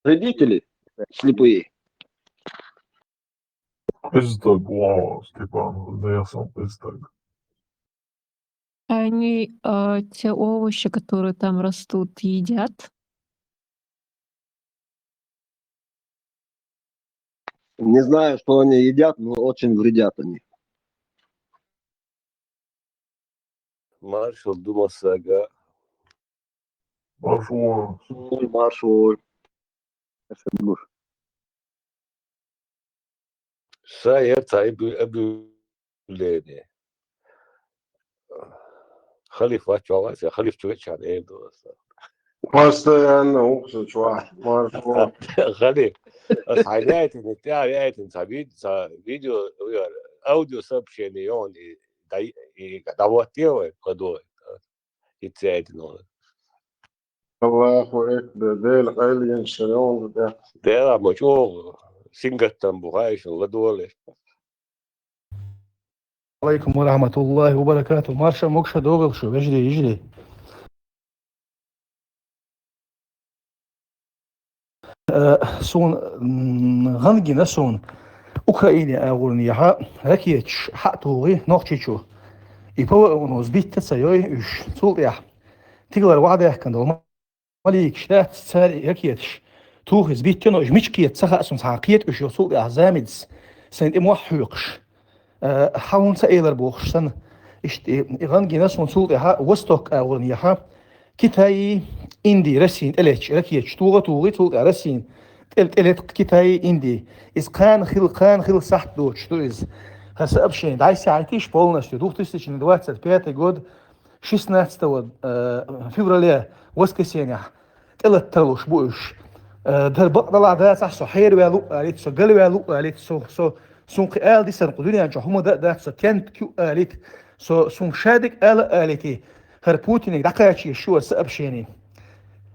Вредители слепые. Пиздок, вау, Степан, да я сам пиздок. Они а, те овощи, которые там растут, едят. Не знаю, что они едят, но очень вредят они. Маршал Дума сага. Маршал. Ой, маршал. Са я тай объявление. Халиф вац чӀоагӀа, халиф чу гечан эр ду аса. Постоянно укхаза чу вац, маршо. Халиф. Ас хьайна яйтина, тӀа яйтина ца вид-, ца видео, аудио сообщение йоӀ и дай, и дават те вай, кадо. Иццаьдино. Аллаху акбар, Дела къайлен шарон да. Дела мо чӀоагӀа сингаттам бу, хай шун ладоле. Алейкум ва рахматуллахи ва баракату. Марша могуша догӀал шу, вежарий, йижарий. Э, суна, м, гӀан гина суна Украине агӀорна яхьа ракеташ хьа а тухий Нохчийчу. И П В О-но сбить ца йой уж. Цул тӀехьа тигалара ваӀдаьккхина долу маликаш дац, цара и ракеташ тухий сбить йо, но уж мича кхета ца хаьа суна, цхьа кхета уж йо, цул тӀехьа замица сайн тӀе мохь хьоькхуш. Э, хьан хӀунда ца элар бохуш санна, иштта и, и гӀан гина суна цул тӀаьхьа Восток агӀорна яхьа, Китайи, Инди, Россин тӀелетташ ракеташ тугӀа а тугӀий, цул тӀаьхьа Россин тӀе-, тӀелетта Китайи, Инди. Иза кхана хила, кхана хила сахьт доцуш ду иза. ХӀара сообщение дӀасахьайтийша полностью, две тысячи двадцать пятый год, шестнадцатого, э, февраля, воскресенье. ТӀелатта тарлуш бу уьш. Э, дар бакъдала дацахь, со хьераваьлла ву алийта, со галваьлла ву алийта, со, со, сун кхин ала дисарна кху дуьнен чохь хӀума дан а дац, со тент кю алийта, со, сун шадерг ала алийти, хӀара Путиниг дӀакхачийша шу аса сообщение.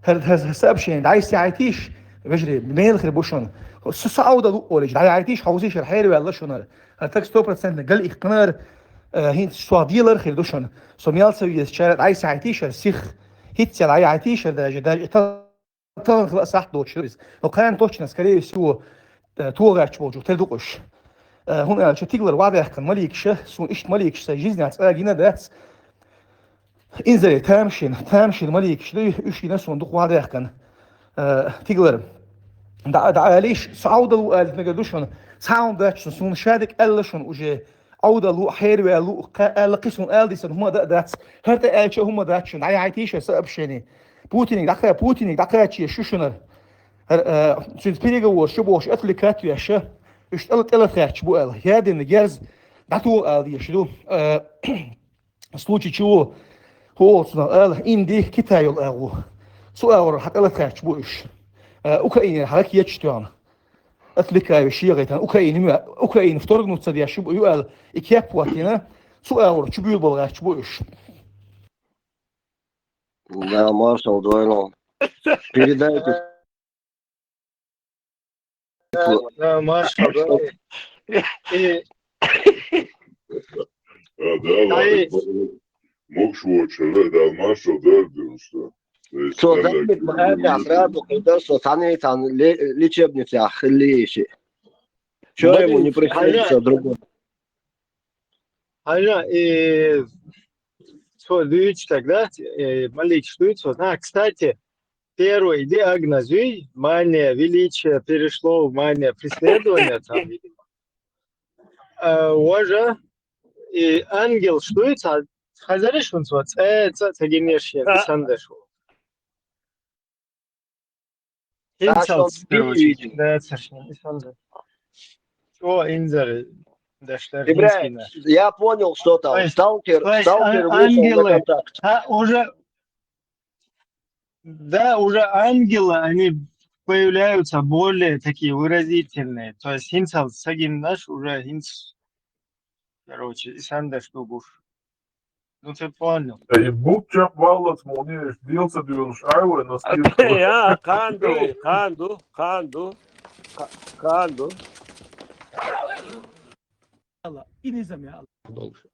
ХӀара, хӀара сообщение дӀайсахьайтийша, вежарий, мела хир бу шуна. Со, со Ӏовдал ву олийша, дӀайхьайтийша, хьовсийша, хӀара хьераваьлла шуна. ХӀара таг сто процентов гал ихканара, э, хӀинца со делар хир ду шуна. Со мел ца везачара дӀайсахьайтийша, хӀара сих, хӀинца дӀайхьайтийша, даже, даже, тахана хила сахьт доцуш ду иза. Но кхана точно, скорее всего, э, тохача болчух тера ду-кх уьш. Э, хӀунда аьлча тигалара ваӀдаьккхина маликаша, суна иштта маликаш сайн жизнехь цкъа а гина дац. Инзаре тамашийна, тамашийна маликаш ду, уьш гина суна дукха ваӀдаьккхина. Э, тигалара. ДӀа, дӀа алийша, со Ӏовдал ву алийта мегар ду шуна. Цхьа хӀума дац шуна, суна шадерг аьлла шуна уже. Ӏовдал ву, хьераваьлла ву, кхаьа аьлла кхин суна ала дисарна хӀума дан а дац. ХӀара тӀе аьлча а хӀума дац шуна, дӀайхьайтийша сообщение. Путиниг дӀакха-, Путиниг дӀакхачийша шу шуна. ХӀара, э, цуьнца переговораш ю бохуш, отвлекать веш, уьш тӀела-, тӀелатхаьчча бу аьлла. Ядерный герз дӀатоха ала дезаш ду. Э, случай чего? ХӀу олу цунах ала, Инди, Китай йолу агӀо. Цу агӀор хьан тӀелатхаьчча бу уьш. Э, Украинера хьан ракеташ тоьхна. Отвлекаю шегӀайтан. Украина ма-, Украина вторгнуться деш ю, ю аьлла, и кеп хӀоттийна, цу агӀор чу буьйлабала гӀерташ бу уьш. Да, маршал двойной. Передайте. Да, да, маршал двойной. И А, да, ладно. Могуш воцуш, да, маршал двойной, что. То есть, Цо замик ма аьллехь, сразу кхин дар со цхьаьна цхьана ле-, лечебницехь хилла йиш. Чо ему не приходится другой. Хьажа, и цо дуьйцу тогда, э, маликаш дуьйцу, на, кстати, первый диагноз ю, мания величия перешло в мания преследования, там, видимо. Э, важа, и ангел дуьйцу, хазариш хӀун цо, цӀе, цӀе, ца гинеш, я, А. Исандаш. Ин Аш цалц, он короче, видит. Да, царшни, исанза. Чо инзар даштар Ибрагим, хинскина. Я понял, что там. То есть, Сталкер, то есть сталкер ан-, вышел на ангелы, контакт. А, уже, да, уже ангелы, они появляются более такие выразительные. То есть, хинцал сагин наш уже хинц, короче, исандаш дугуш. Ну, ты понял. Ай, бут чекх баллац, мо не делца дуьлуш, ай, вай, на скидку. Я, кхана ду, кхана ду, кхана ду, кха-, кхана ду. Алла, и низам, я Алла. Долуш.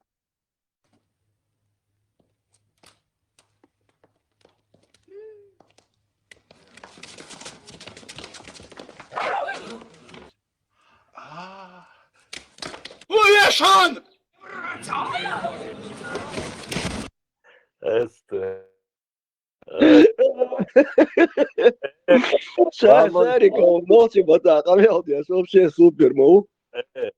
А. Уешан! Эсте. Ша-, Маман. Шариков, нохчи бата, къамел деш, вообще супер, ма ву. Э,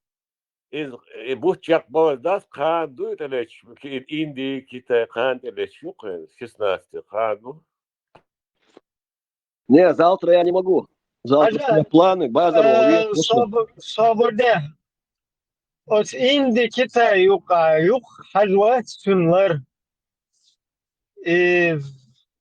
из, и бут чекх баллац, кхана ду и тӀелеташ, ки-, Инди, Китай, кхана тӀелеташ ю кхин, шестнадцать, кхана ду. Не, завтра я не могу. Завтра у меня планы, базар, э, весь, собур, собур де. Оцу Инди, Китай юкъа, юкъа хьажа вац цуьнан лар. И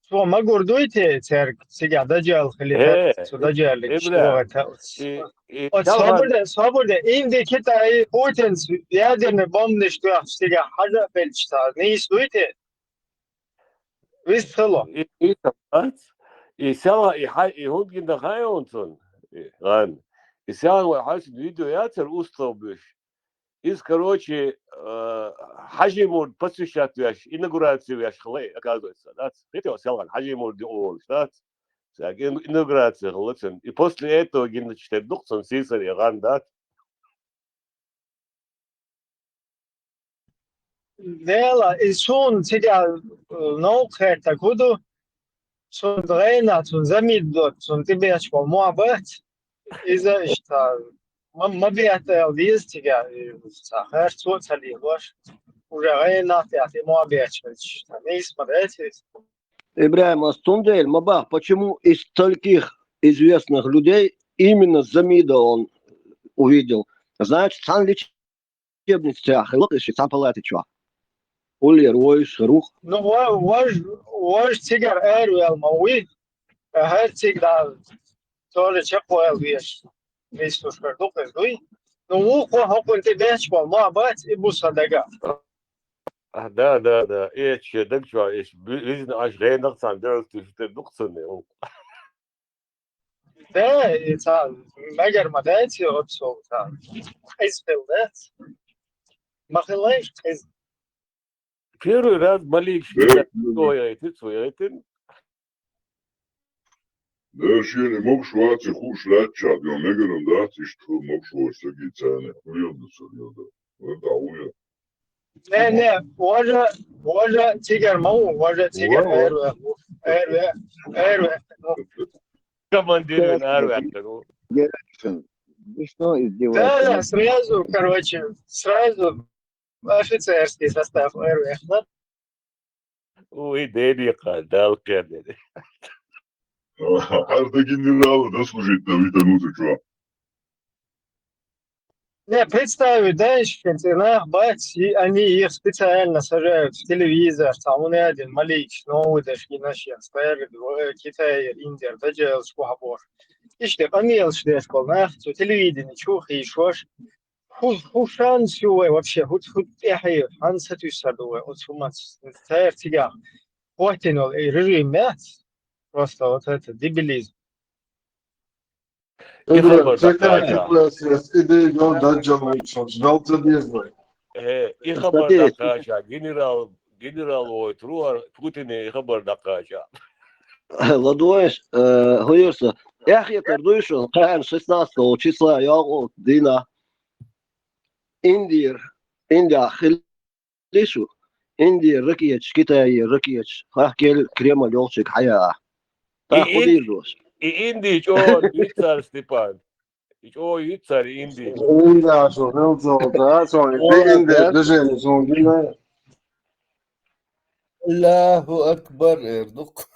цо ма гур дуй те церг, цига дажал хили, э, цо дажал, и, и, бля, оцу, и, и оцу, собар де, собар де, Инди, Китай, Путин, ядерный бомбнаш дуьхьа цига хьажа белча ца, нийса дуй те? Вист хило. И, и, и села, и хьай, и хӀунда гина хай он цун? И, ладно. И села вай хьайсин видео яцар устал буьш. Иза, короче, э, Хьажимурд посвящать веш, инаугураци веш хилай, оказывается, дац? Хетел селхан Хьажимурд олуш, дац? Цаьрга ин-, инаугураци хилла цун. И после этого гиначу тера дукха цун сийсаре гӀан, дац? Дела, и суна цига, э, новкъа хертаг хӀу ду? Цунна гӀенах, цунна замида доцу, цунна тӀебехча болу мохь бац. Иза иштта ма, ма бехта аьлла деза цига, и ца харцо а ца лелош. Уже гӀенах тӀехь тӀе мохь бехча хилча, ца нийса ма дац иза. Ибрахим, ас цундела ма бах, почему из стольких известных людей именно Замида он увидел? Значит, цхьана лич- лечебница чохь хилла иза, ши цхьана палати чохь. Уллера вовзаш хир ву-кх. Ну, ва-, вож, вож цигара араваьлла ма вуй. ХӀара цига да, тоже чекхваьлла веш. Вистуш хир ду-кх иза, дуй? Ну, вукхо хӀокхунна тӀе бехча болу мохь бац, и бу сан дага. А, да, да, да. И эцча даг чохь, эцча бу-, визна аша гӀенах цхьана дерриг туьйсуш тера ду-кх цунна, вукхо. Да, и ца, мегар ма дац, и оццул ца. Къиза хила дац. Ма хилла иза къиза. Первый раз Малик шкита, э, цо яйтира, цо яйтира. Да, шена могуш вац и хууш лаьттачохь, дуьйна мегаран дац, иштта хила могуш волчу стаге царна. Хурел ду ца хила ду. Вот а уя. Не, не, вожа, вожа цигара ма ву, вожа цигара. Ва, ва. Эр ве, эр ве, эр ве. Командир вен эр ве. Гершин. Вы что, издеваетесь? Да, да, сразу, короче, сразу офицерский состав эр ве. Уй, дерриг а, Далла кхердина. Хьажа дан генерал дослужить доведут, ну ты чё? Не, представь, да, ещё нах бац, и они их специально сажают в телевизор, там, у один Малик, ну, вы даже не начнём, Китай, Индия, да, делаешь, кого. Иштта къамелаш деш болу нах цу телевидени чу хийшош. ХӀу, хӀу шанс ю вай вообще, хӀу, хӀу тӀаьхье, хьан сатуьйсур ду вай оцу хӀуманца? Цара цигахь хӀоттийна волу и режим яц. Просто вот это дебилизм. И хабар дӀакхача. Э, и хабар дӀакхача, генерал, генерал войт ру, Путине и хабар дӀакхача. Ладоеш, э, хӀу юьрса, эхь хетар дуй шуна, кхаьна шестнадцатого числа йогӀу дина. Индир, Индия хили шу, Индия ракеташ, Китайе ракеташ, хахкел Кремль йолчуьнга хьаяа. И ТӀаккха хӀу Ин-, дийр дош? И Инди чӀогӀа дуьйцу цара, Степан. И чӀогӀа юьйцу цара Инди. Инда шу хилла ца, да, со и Инди движение сон гина. Аллаху акбар, эр ду-кх.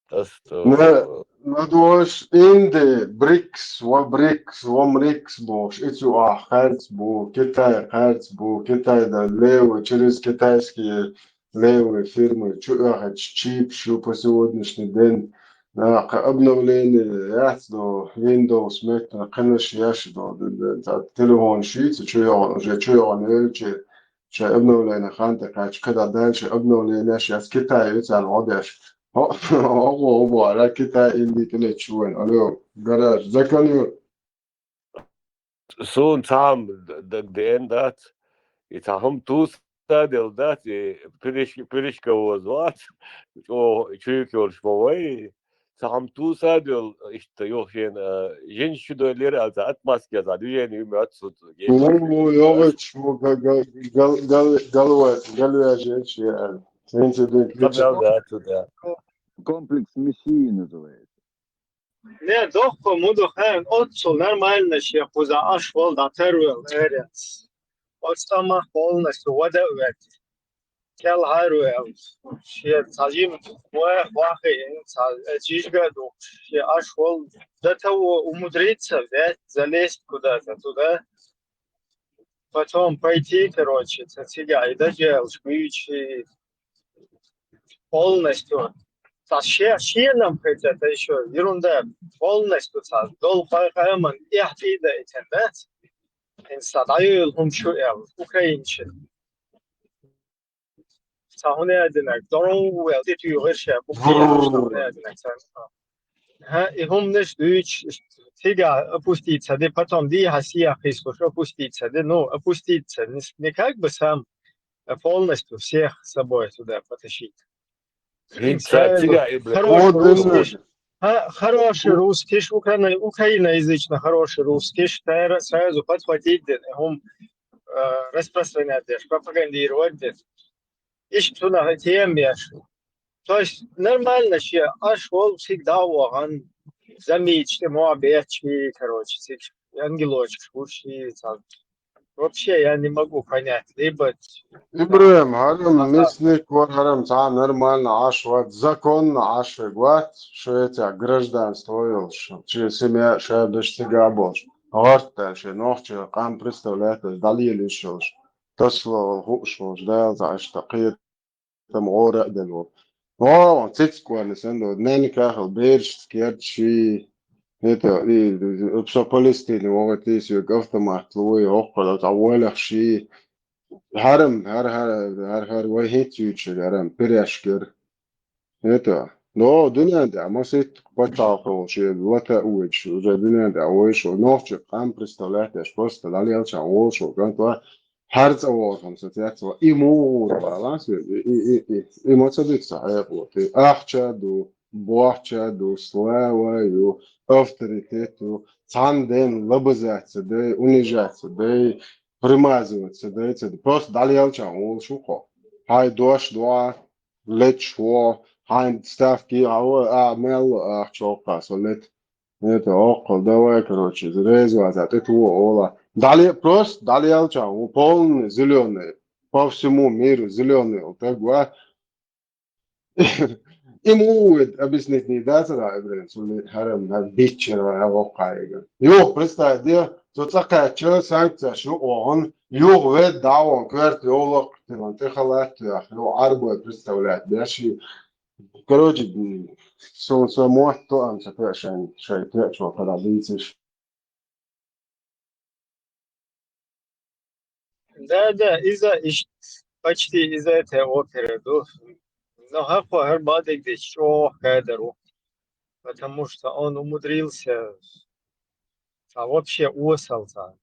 Астагфирулла. Ну, ну, думаешь, Инди, БРИКС, ва БРИКС, ва МРИКС бохуш, и цу ахь харц бу, Китай харц бу, Китай да левый, через китайские левые фирмы, чу оьхуьйтуш чипаш ю по сегодняшний день. Нах обновление яц до Windows меттана, кхинаш еш до, д-, д-, д-, телефон шийца чу йогӀун, уже чу йогӀун велча, шайн обновление хан тӀе кхаьчча, кхидӀа даьлча обновление еш яц, Китай ю царна гӀо деш. Хьо-, хьо-, хьо-, хьо-, хьо-, Китай Инди кӀелечу вайн. Алло, гараж, закон ю. Суна цхьа д-, дагадеана дац. И цхьа хӀума туса делла дац, и пириш-, пиришка воза вац. ЧӀогӀа чуьйка йолуш ма вай. Цхьа хӀума туса делла, иштта юха шена, а, жинаш чу дойлира аьлла, цхьа отмазка, цхьа движение ю моьтту суна. Ву, ву, йогӀуч, ву, га-, га-, гал-, гал-, галваьжча, галваьжча, аьлла. Цуьнца дин. Комплекс Мессии называется. Не, дохко муду хан, оццул нормально шен кхуза аш вол дӀатарвел, эрец. Оцу тӀамах полностью вада а ваьлла. Кел хьарвел. Шен цхьа жим ваха вахийна, цхьа жижига а духуш, шен аш вол до того умудриться взять, залезть куда-то туда. Потом пойти, короче, ца цига и дажелаш, гуйчи, полностью. Цхьа ше-, шенам хӀета, тӀа ещё ерунда, полностью цхьа долу къа-, къаман эхь тӀе а даийтина дац. ХӀинца цхьа дӀайолу хӀума шу аьлла, украинчийн. Цхьа хӀума яздинарг, дору вел тӀетуьйхира ша, бухтияраш, цхьа хӀума яздинарг царна. ХӀа, и хӀуманаш дуьйцуш, цигахь опуститься де, потом дехьа сехьа кхийсуш опуститься де, ну, опуститься, не, не как бы сам, а полностью всех с собой сюда потащить. ХӀинца цигахь и бла- Хороший русский, ха-, хороший русский, украина-, украиноязычный хороший русский, сразу подхватить де, хӀума, э, распространять деш, пропагандировать де. Иштта цунах тема еш. То есть нормально шен, аш волу цига дӀа а вахана, замечательно мохь бетташ, короче, цига ангелочкаш гуш, и цхьа. Вообще, я не могу понять. Либо ИбрахӀим, хӀара-м мясник вара, хӀара-м цхьа нормально Ӏаш вац, законно Ӏаш верг вац, Швецехь гражданство йолуш, шен семья, шадерш цига а болуш, гӀортта шен нохчийн къам представлять деш, дӀалелийш йолуш. Тасалла волу хууш волчу Дала цхьа иштта кхетам гӀора а делла волу. Вон, цициг варна санна, ненан кахал берашца керта ши, это, и, со Палестине вогӀу тийсавиг автомат луй, хӀокхуьла цхьа волех ши. ХӀара-м, хӀара, хӀара, хӀара, хӀара вай хӀинца юьйцуш хӀара-м, пиряшкара. Это, но дуьнен тӀехь масийтта пачхьалкхо шен лата а воьдуш, уже дуьнен тӀехь вуьйш ву, нохчийн къам представлять деш, просто дӀалелчахьана волуш ву, кӀант вай, хӀара цӀа вогӀурхьама со цецван, и муха гӀур валанс веза, и, и, и, и, и ма ца дуьту сан хьекъало, и ахча а ду, бохча а ду, слава ю, авторитет ю, цхьана ден лабазать ца дай, унижать ца дай, примазывать ца дай, ца дай. Просто дӀалелчахьана волуш ву кхо. Хьайн дош доӀа, леташ ву, хьайн ставки а ву, а, мел а ахча хӀокху со лета. Это, хӀокху, давай, короче, реза ваца, тӀе ту ола. ДӀале-, просто дӀалелчахьана ву, полный зелёный, по всему миру зелёный, вот так, ва. И муха ву, объяснить не дацара, ИбрахӀим, цунна хӀара-м биччара вай хӀокху хьайга. Юха, представь де, цо цӀа кхаьчча, санкцеш юкъа вахана, юха ведда дӀа а вахана, коьрта йовлакх тилан тӀе халатта яхна, юха Ӏарбой представлять деш, и, короче, м, со, со мотт тоам ца тоьа шайн, шайн тоьачо кхара дийцаш. Да, да, иза иш-, почти из этой оперы ду. Но хӀокхо хӀара бадиг дича чӀогӀа кадар ву. Потому что он умудрился, а, вообще осал цхьа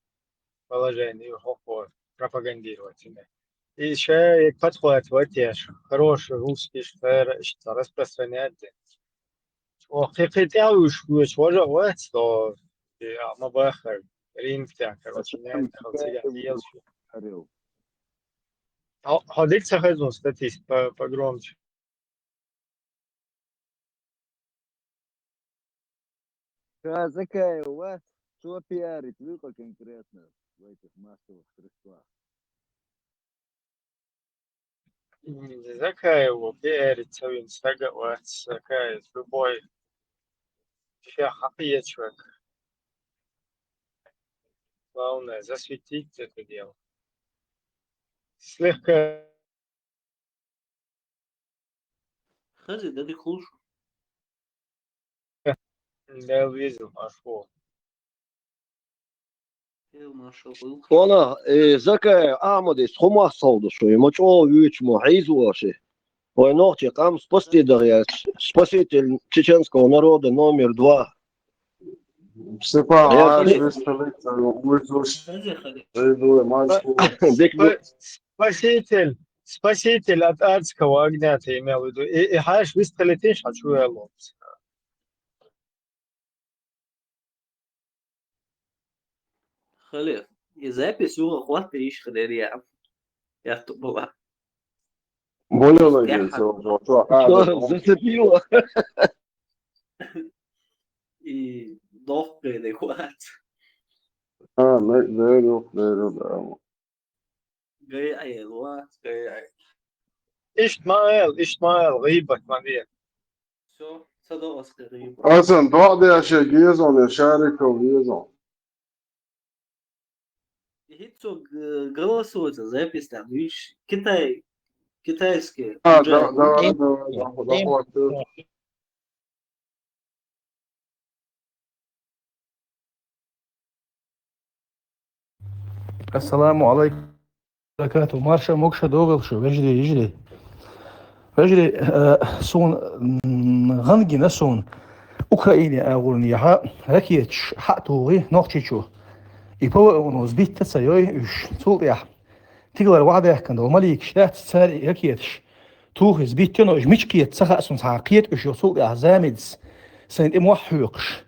положение хӀокхо пропагандировать. И ша подхватывать еш, хороший русский шпера, иштта распространять де. О, кхин, кхин тӀаьхьа уьш вуьйш, важа а вац, то, и, а, ма бахар, ринг тӀехь, короче, нянь тӀехь, цига лелаш. Хьо, хьо дика ца хезна статист по-, погромче. Ша Закаев вац, цо пиарить вуьйкъа конкретно в этих массовых средствах. М, Закаев пиарить ца вина стаг а вац, Закаев любой шех хьакхечу век. Главное, засветить это дело. Слегка. Хаза, да ты хулш. Да, везу, а что? Эл, машалла. Вана, э, Закаев Ахьмадис хӀумах совду шуй, ма чӀогӀа вуьйчу мо хьийза ваши. Вай нохчи къам спасти дахь яц, спаситель чеченского народа номер два. Степан, я Аш, не- висталица, уйзуш, Хаза, хаза. Уйзуш, Москва. Дик бу- Спа-, спаситель, спаситель от адского огня, ты имел в виду. И, и хьаша вистхилитиш, хьан чу ваьлло. Хали, и запись юха хӀотта йиш хилира я. Я ту была. Болела Тяха. Генца, вот, вот, а, Что, вот, зацепило? И дохкой да хват. А, не, не, не, не, не, не. Гай ай, ва, гай ай. Ишт ма эл, ишт ма эл, гӀийбат ма де. Всё, ца до оскар гӀийбат. Асан, доӀа де ше гезон, я Шариков гезон. ХӀинца г-, голосуется, запись там, видишь, Китай Китайский. А, Уже. да, давай, Дим, давай, давай, Дим, давай. Ассаламу алейкум. Баракату. Марша могуша догӀал шу, вежарий, йижарий. Вежарий, э, суна, м, гӀан гина суна. Украине агӀорна яхьа ракеташ хьа а тухий Нохчийчу. И П В О-но сбить ца йой уьш. Цул тӀехьа тигалара ваӀдаьккхина долу маликаш дац, цара и ракеташ тухий сбить йо, но уьш мича кхета ца хаьа суна, цхьа кхета уьш йо, цул тӀехьа замидас сайн тӀе мохь хьоькхуш.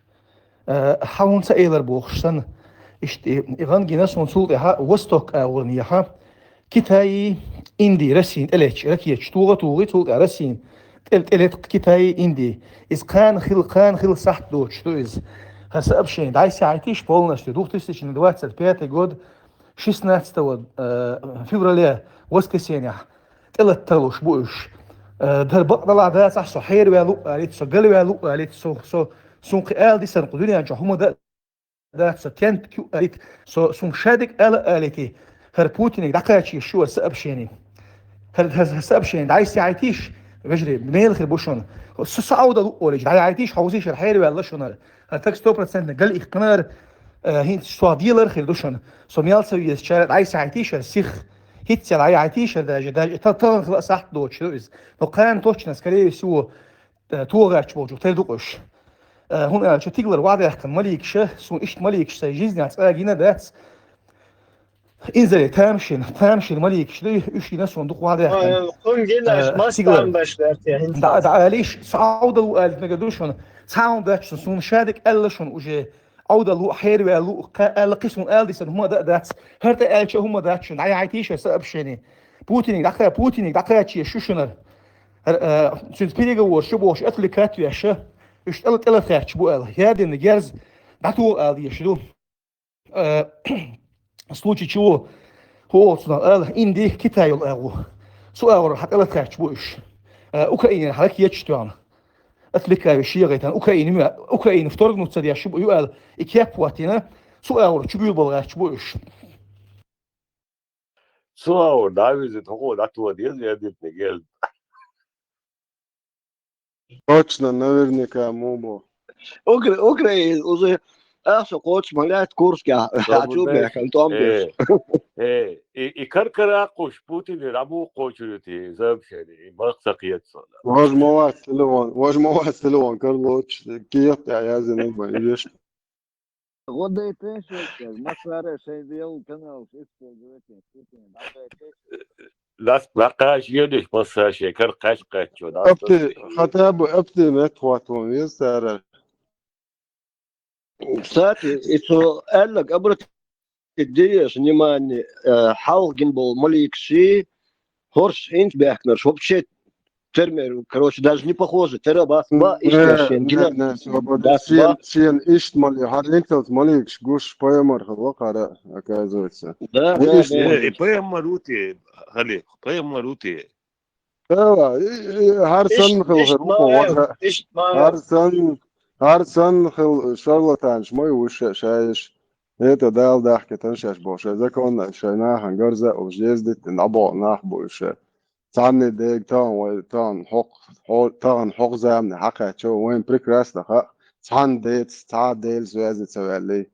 Э, хьан хӀунда ца элар бохуш санна, иштта и, и гӀан гина суна цул тӀаьхьа Восток агӀорна яхьа, Китайи, Инди, Россин тӀелетча ракеташ тугӀа а тугӀий, цул тӀаьхьа Россин тӀе-, тӀелетта Китайи, Инди. Иза кхана хила, кхана хила сахьт доцуш ду иза. ХӀара сообщение дӀасахьийтийша полностью, две тысячи двадцать пятый год, шестнадцатого, э, февраля, воскресенье, тӀелатта луш бу уьш. Э, дар бакъ далахь дацахь, со хьераваьлла ву алийта, со галваьлла ву алийта, со, со, суна кхин ала дисарна кху дуьнен чохь хӀума дан а дац, со тент кю алийта, со, суна шадерг ала алийта. ХӀара Путиниг дӀакхачийша шу аса сообщение. ХӀара, хӀара сообщение дӀасахьийтийша, вежарий, мела хир бу шуна. Со, со Ӏовдал ву олийча, дӀахьийтийша, хьовзийша, хьераваьлла шуна. ХӀара таг сто процентный гал иккхинара, э, хӀинца со делар хир ду шуна. Со мел ца везачара дӀасахьийтийша, сих хӀинца дӀахьийтийша, даже, даже та-, тахана хила сахьт доцуш ду иза. Но кхана точно, скорее всего, э, тохарч болчух тера ду уьш. Э, хӀунда аьлча тигалара ваӀдаьккхина маликаша, суна иштта маликаш сайн жизнь цкъа а гина дац. Инзаре тамашийна, тамашийна маликаш ду, уьш гина суна дукха ваӀдаьккхина. Кхун гинаш, э, мас тигалара. Тамаш баьрте, хӀинца. Да, да, алиш, со Ӏовдал ву алийта мегар ду шуна. Цхьа хӀума дац шуна, суна шадерг аьлла шуна уже. Ӏовдал ву, хьераваьлла ву, кха-, аьлла кхин суна ала дисарна хӀума дан а дац. ХӀара тӀе аьлча а хӀума дац шуна, дӀахьийтийша сообщение. Путиниг дӀакха-, Путиниг дӀакхачийша шу шуна. ХӀара, э, цуьнца переговораш ю бохуш, отвлекать веш, уьш тӀела-, тӀелатаьрча бу аьлла. Ядерный герз дӀатоха ала дезаш ду. Э, случай чего? ХӀу оцунах ала, Инди, Китай йолу агӀо. Цу агӀор хьан тӀелатаьрча бу уьш. Э, Украинера хьан ракеташ тоьхна. Отвлекаю шегайтан. Украина ю, Украина вторгнуться деш ю аьлла, и кеп хӀоттийна, цу агӀор чу буьйлабала гӀерташ бу уьш. Цу агӀор дӀавизит, хӀокхо дӀатоха деза, я дитниг, я. Точно, наверняка, мумо. Укра-, Украина уже ахча кхочуш ма лаьтта Курскехь. Хьан чу бехкан тӀом беш. Э, и, и кар-кара кхуш Путинера муха кхочур ю те, сообщение, и мах ца кхета со. Важа ма вац телефон, важа ма вац телефон, кара лоцуш, кехат тӀехь яздина бан, и вешта. ГӀо дайтеш вай, массара шайн делла каналаш использовать ен, Путин, дӀадайтеш. Лас, лакхаш йодеш массара шайн кара кхаьчкхаьччо, да, Апти, хата бу, апти мет хватон, вез сара. Кстати, и цо аьлларг обратить дезаш внимание, э, хьалха гина болу маликаши, хӀорш хӀинца баьхкинарш, вообще тера мер, короче, даже не похоже, тера бац, ба, иштта шен гина. Не, не, свобода. Дац, ба. Шен, шен иштта мали, хӀара инталц маликаш гуш, пайхамар хила вахара, оказывается. Да, да, да. Э, и пайхамар ву те, хали, пайхамар ву те. Эва, и, и, хӀара санна хила хир ву, хӀара санна, хӀара санна хила шарлатанаш ма ю уьш ша-, шаьш. ХӀета Дала дахкийтина шаьш боху, шайн законна, шайн нахана гарза а уьш, ездиттина дӀабоху нах бу уьш. Цхьанне дега тахана вай, тахана хӀокху, хьо-, тахана хӀокху замане хьакхаьччо, вайн прекрасно хаьа, цхьанна деца, цхьа а Делан связи ца ваьллий.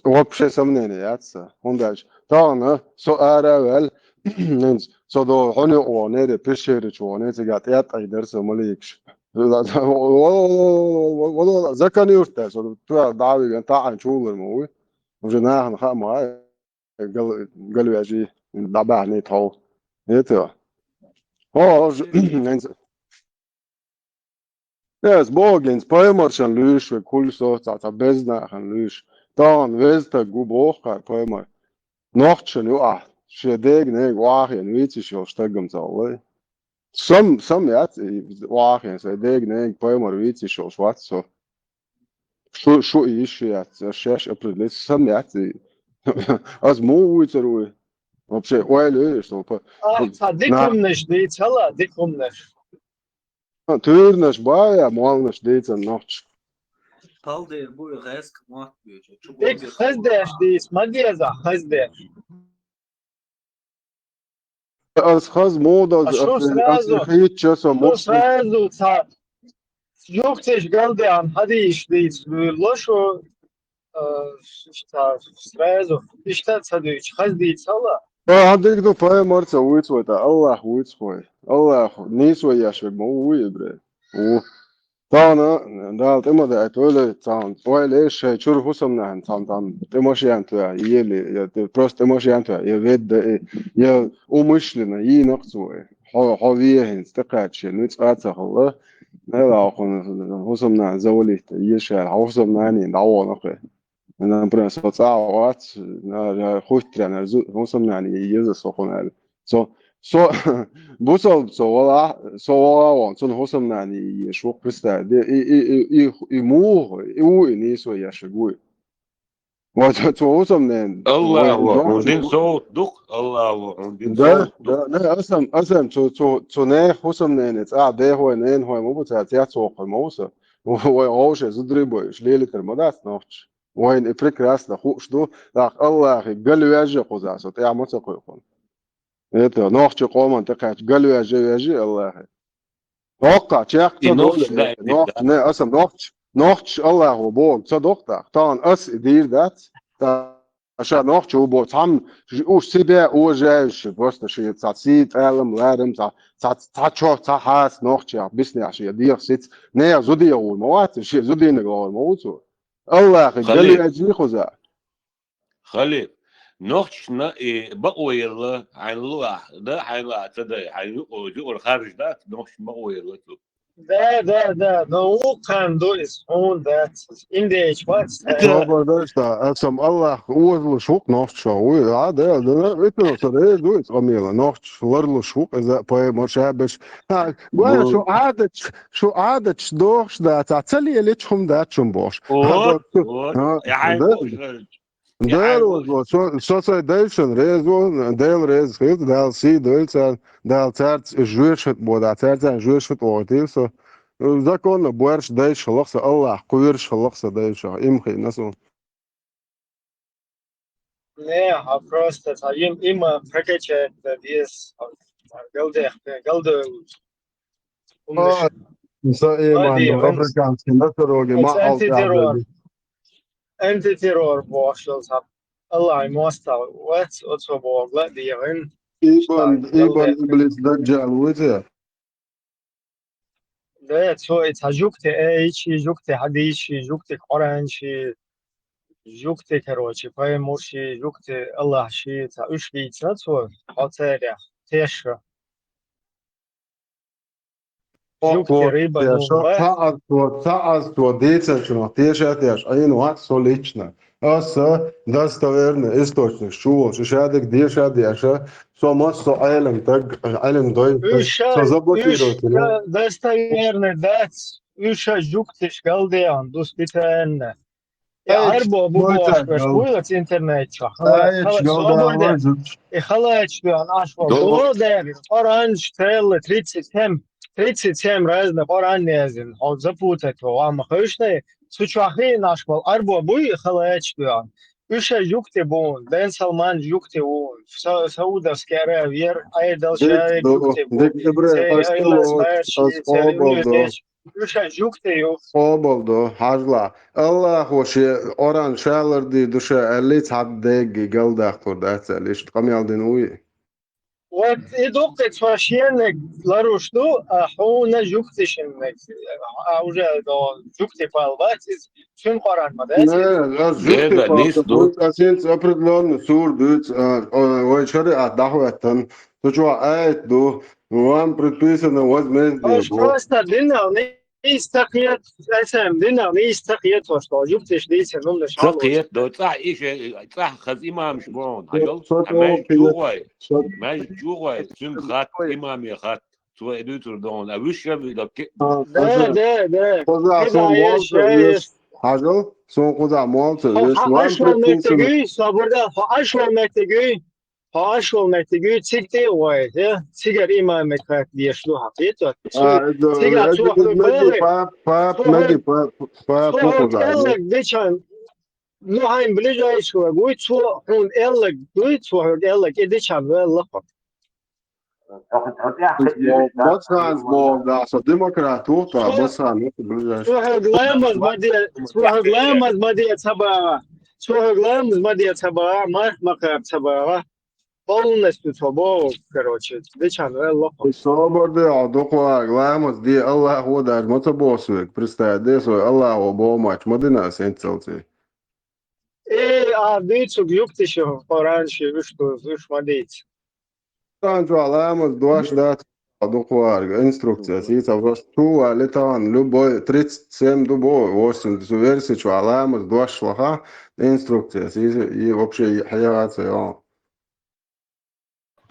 Вообще сомнение яц сан. ХӀунда аьлча тахана со ара а ваьлла, хӀинца со догӀу хьуна юкъа вахана, нере пещера чу вахана, цигахь тӀаьткъа дара со маликаш. Закан юрт даьлла, со туьхьал дӀа а вигна, таӀийна чулар ма вуй. Уже нахана хаа ма хаьа, гал-, галвежий, дӀабаьхьний тхьов. ХӀета? ХӀо, хӀо, хӀинца. Эс боху, хӀинца пайхамаршна луьйш вай, кхуьллу со, цхьа, цхьа беза нахана луьйш. Тахана веза стаг ву боху кхара пайхамар. Нохчашна юкъахь шен дега-нега охьахиъна вийца йиш йолу стагам ца хилла. Сам, сам яц и охьахиъна, сайн дега-нега пайхамар вийца йиш йолуш вац со. Шу, шу и йиш яц, аш шаьш определить, сам яц и. Ас муха вуьйцур вуй? Вообще, ойла ю, что па-, А, а, дика хӀуманаш дийца, хала, дика хӀуманаш. А, туьйранаш бан я, молланаш дийцан нохча. Палдер бу и гӀаьска мотт бу, чу Дика бу хаздеш дийца, ма деза, хаздеш. ас хаза муха доза, А шу ас сразу, хийцача со шу муха. сразу ца юхтеш галдеан хадийш дийц лошу, а, ш- ца сразу. Иштта ца дуйч, хаз дийц хала. А, диг ду пайхамар ца вуйц вай, та Аллах вуйц хой. Аллах нийсо еш вег ма ву ибре. У. Тана, дал тема да, это ойле, цан, ойле, шей, чур хусам нахин, цан, там, тема шиянтуя, ели, я, ты просто тема шиянтуя, я ведда, я умышленно, и нокцуй. Хо, хо виехин, стакачи, ну, цаца хала. Нела хун, хусам на, завалит, ешар, хусам на, не, да, он, охе. Например, со цӀа вац, хуьттаренна, хӀусамнани еза со хунал. Со, со, бусалба со вала, со вала вон, цун хӀусамнани еш ву представь. Де, и, и, и, и, и муха, и у, и нийсо яшаг вуй. Вот, цо хӀусамнен. Аллаху, хӀун дин совт дух, Аллаху, хӀун дин Да, совт дух. Да, не, асам, асам, цо, цо, цо не хӀусамнен, цӀа дехой, ненхой, ма буца, ця цохой, ма буса. Вой, овше, зудрибой, шлелитер, ма дац нохч. Вайн и прекрасно хууш ду, так Аллахи галвяжа хуза, со тӀя ма ца кхойкхун. Это, нохчи къоман тӀакхаьча галвяжа вяжи Аллахи. Окка, чекх И ца нохч доле, дай нох-, да. Не, аса нохч, нохч Аллаху Бог, ца дохтах, тахан ас и дийр дац, та ша нохчи у бо, цхьам, уж себя уважающий, просто ши ца си, тӀалам, ларам, ца, ца, ца чо, ца хас, нохчи, биснеш, я дих сиц, не, зудия у, ма вац, ши зудинаг лор, ма уцу. Аллахи, Халид. Галвяжи хуза. Халид. Нохчна и бакъо елла, хьайн луах, да, хьайн ла ца дай, хьайн юкъо, юкъор харж да, нохч бакъо елла ту. Да, да, да, но укхан дуйс, хун да, индейч вац. Это- Собар дашта, асам Аллах, озлу шук нохч шо, уй, а, да, да, да, это, это, да, дуйс, Амила, нохч, ларлу шук, за, поэма, шабеш. Ха, гуан, Ну. Шу адат, шу адат, дохш, да, ца, цали или чум да, чум бош. Вот, Ха, вот. а, Я хьайн да. Дел возло, со, со сай дельшин резво, дел рез хит, дал си дельцар, дал царц жуешит бода, царцан жуешит ортил со. Законно буэрш дельш лохса Аллах, куирш лохса дельш, им хи насу. Не, а просто ца им, има прокачать да дес, галдех, галдех. Са иман, Ладно, африканский носороги, это ма антитеррор. алкабели. Антитеррор бошел сам. Аллах моста, вот, вот свободно, дивен. Ибн, Галдех. Ибн Иблис Даджал, уйте. Да, цо и ца жукте эйчи, жукте хадийчи, жукте Къуранчи, жукте, короче, пайхамарчи, жукте Аллахчи, ца уьш дийца цо, хьо царя, теша. Жукте рыба, ну, Ца аз то, ца аз то, децачунах, теша теш, а ин ват со лично. Аса достоверный источник, чувол, шишадик, деша, деша, со мас, со айлем, так, айлем дой, Уьша, со заблокировать, уьша достоверный дац, уьша жуктеш галдеан, ду специально. И Ай, арбо бу мой бош так, беш гал. Буйлац интернет чо. Ай, Хала, галдеан, соборде. лазу. И халач дуан ашвал. Дол- Дол дер, Къуранч, целлы, тридцать семь, тридцать семь разных Къуран язин. Ол запутать, вам хышне, сучахи нашвал, арбо буй, халач дуан. Уьша жукте бун, Бен Салман жукте бун, Са-, Саудовский Аравия, Айдал Шави Дик, жукте бун. дик, ибре, Цей ас Айлас тылу, Майерши, ас цей обалдо. Юрдеш, уьша жукте ю. Обалдо, хьажла. Аллаху ши оран шалар ди душа, алли цхьаб деги галдахтур дац, алли ишт къамял дин уй. Вот и дуккхе цо шеннег ларуш ду, а хьуна жуктешиннег, а уже до жукте пал бац, из цуьн Къуран ма дац. Не, аз Деда, жукте нис палта ду. дуц, а сенц определённый сур дуц, а, а, ой, шариат дахветтан. Ту чё, аят ду, вам предписано возмездие. Ош просто динал нийс тахет, эсэм динал нийс тахет, ош то жуктеш дийсен, ну, на шалу. Сакхет до, цӀа ише, цӀа хаз имамш бон, хьайол, Со хьамай то чугой, со- май чугой, цуьнг хат, имаме хат, цо и дуьйцур дон, а вуьш я ви до ке- А, Да, да, да. Кхуза Кхуза сон еш, молца еш. еш. Хьажал, сон кхуза молца Хо-, еш. хо-, Ван ашвал предписано. меттегуй, соборда, хо-, ашвал меттегуй, хо-, ашвал меттегуй, цигте вай, я? Цигар имаме кат деш ду хакет, вот. А, да, Цигар это цо Меди хо-, пап, пап, цо Меди хо-, пап, пап, цо хо-, кхуза. эллаг дечан, ну, хайн ближайшего, гуй, цо, хун эллаг, гуй, цо хо-, эллаг, и дечан, вел лапа. Бацханс боху, да, со демократ ву, да, Бацхан, это ближайший. Цо хьоьга ламаз ма де, цо хьоьга ламаз ма де ца баха. Цо хьоьга ламаз ма де ца баха, марх ма кхаба ца баха. Полностью цо боху, короче, дичан ваьлла кхо. Собар де, а дукхварг ламаз де, Аллах ву даже ма ца боху соьга. Представь де, со Аллах ву боху мач, ма дина ас хӀинццалц. Э, а дуьйцург юктиша, Къуръан ши, уьш ду, уьш ма дийца. Къуръан чохь ламаз дош дац, дукхварга инструкция сийца, просто чу валли тахана любой тридцать семь ду бо, восемь ду версия чохь ламаз дош лаха, инструкция сийца, и вообще хьеха ца йо.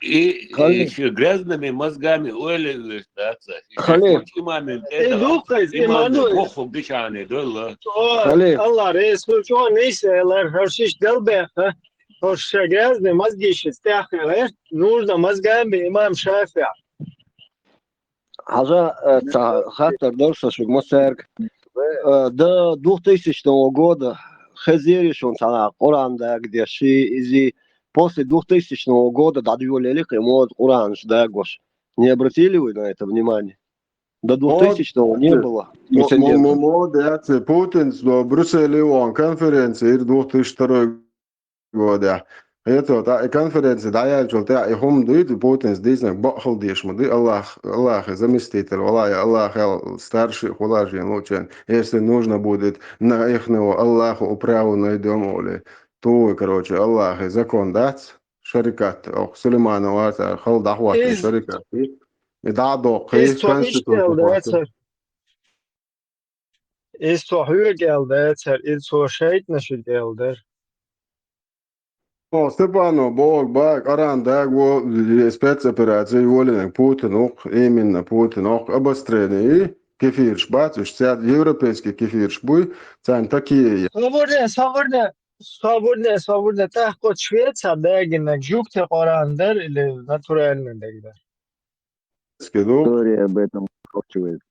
И, и ши грязными мозгами ойла веш дац. Хали. Имамин Э, тӀе дукха иза, имамин имамин дукха. Боху бишани долла. О, Хали. Алла реза хуьлчу, о, нийса элар, хӀорш иштта делбеха. ХӀорш ша грязный мозги шица тӀеххилар, нужно мозгами имам Шафиа. Хьажа, э, ца хаттар дара со шуьга массаьрга. Э, до двухтысячного года хезира шуна цхьана Къуръан дагадеш, ши иза после двухтысячного года дӀадоьллий кхин мода Къуръанаш дагош. Не обратили вы на это внимание? До двухтысячного не было прецедентов. Мо-, мо-, мо-, мода яц, Путинс до Брюсселе вон конференция ира две тысячи второй годехь. Хьецо, тӀаккха и конференция дӀаяьллачул тӀаьхьа и хӀума дуьйцу, Путинс дийцинарг бакъ хила дезаш ма ду, Аллах, Аллахе заместитель вала, я Аллахел старший хула шена луучен, если нужно будет, на ихнего Аллаху управу найдём олий. Ту, короче, Аллахе закон дац, шарикат, оху Сулейманова цара хала дӀахӀоттина шарикат. И дӀа а доккхий, иза цо иштта аьлла конституция дацара. Иза цо хьоьга аьлла дацара, иза цо шайтӀанашка аьлла дара. О, Степано, боху, бан, Къуръан даго, спецоперация йолийнарг Путин ву-кх, именно Путин ву-кх, обострение, кефираш бац, уьш цаьрца европейский кефираш буй, царна такие. Собарне, собарне, собарне, собарне, тӀаккха оцу Швецехь дагийнарг жуьгти Къуръан дара или натуральный дагадара? История об этом умалчивает.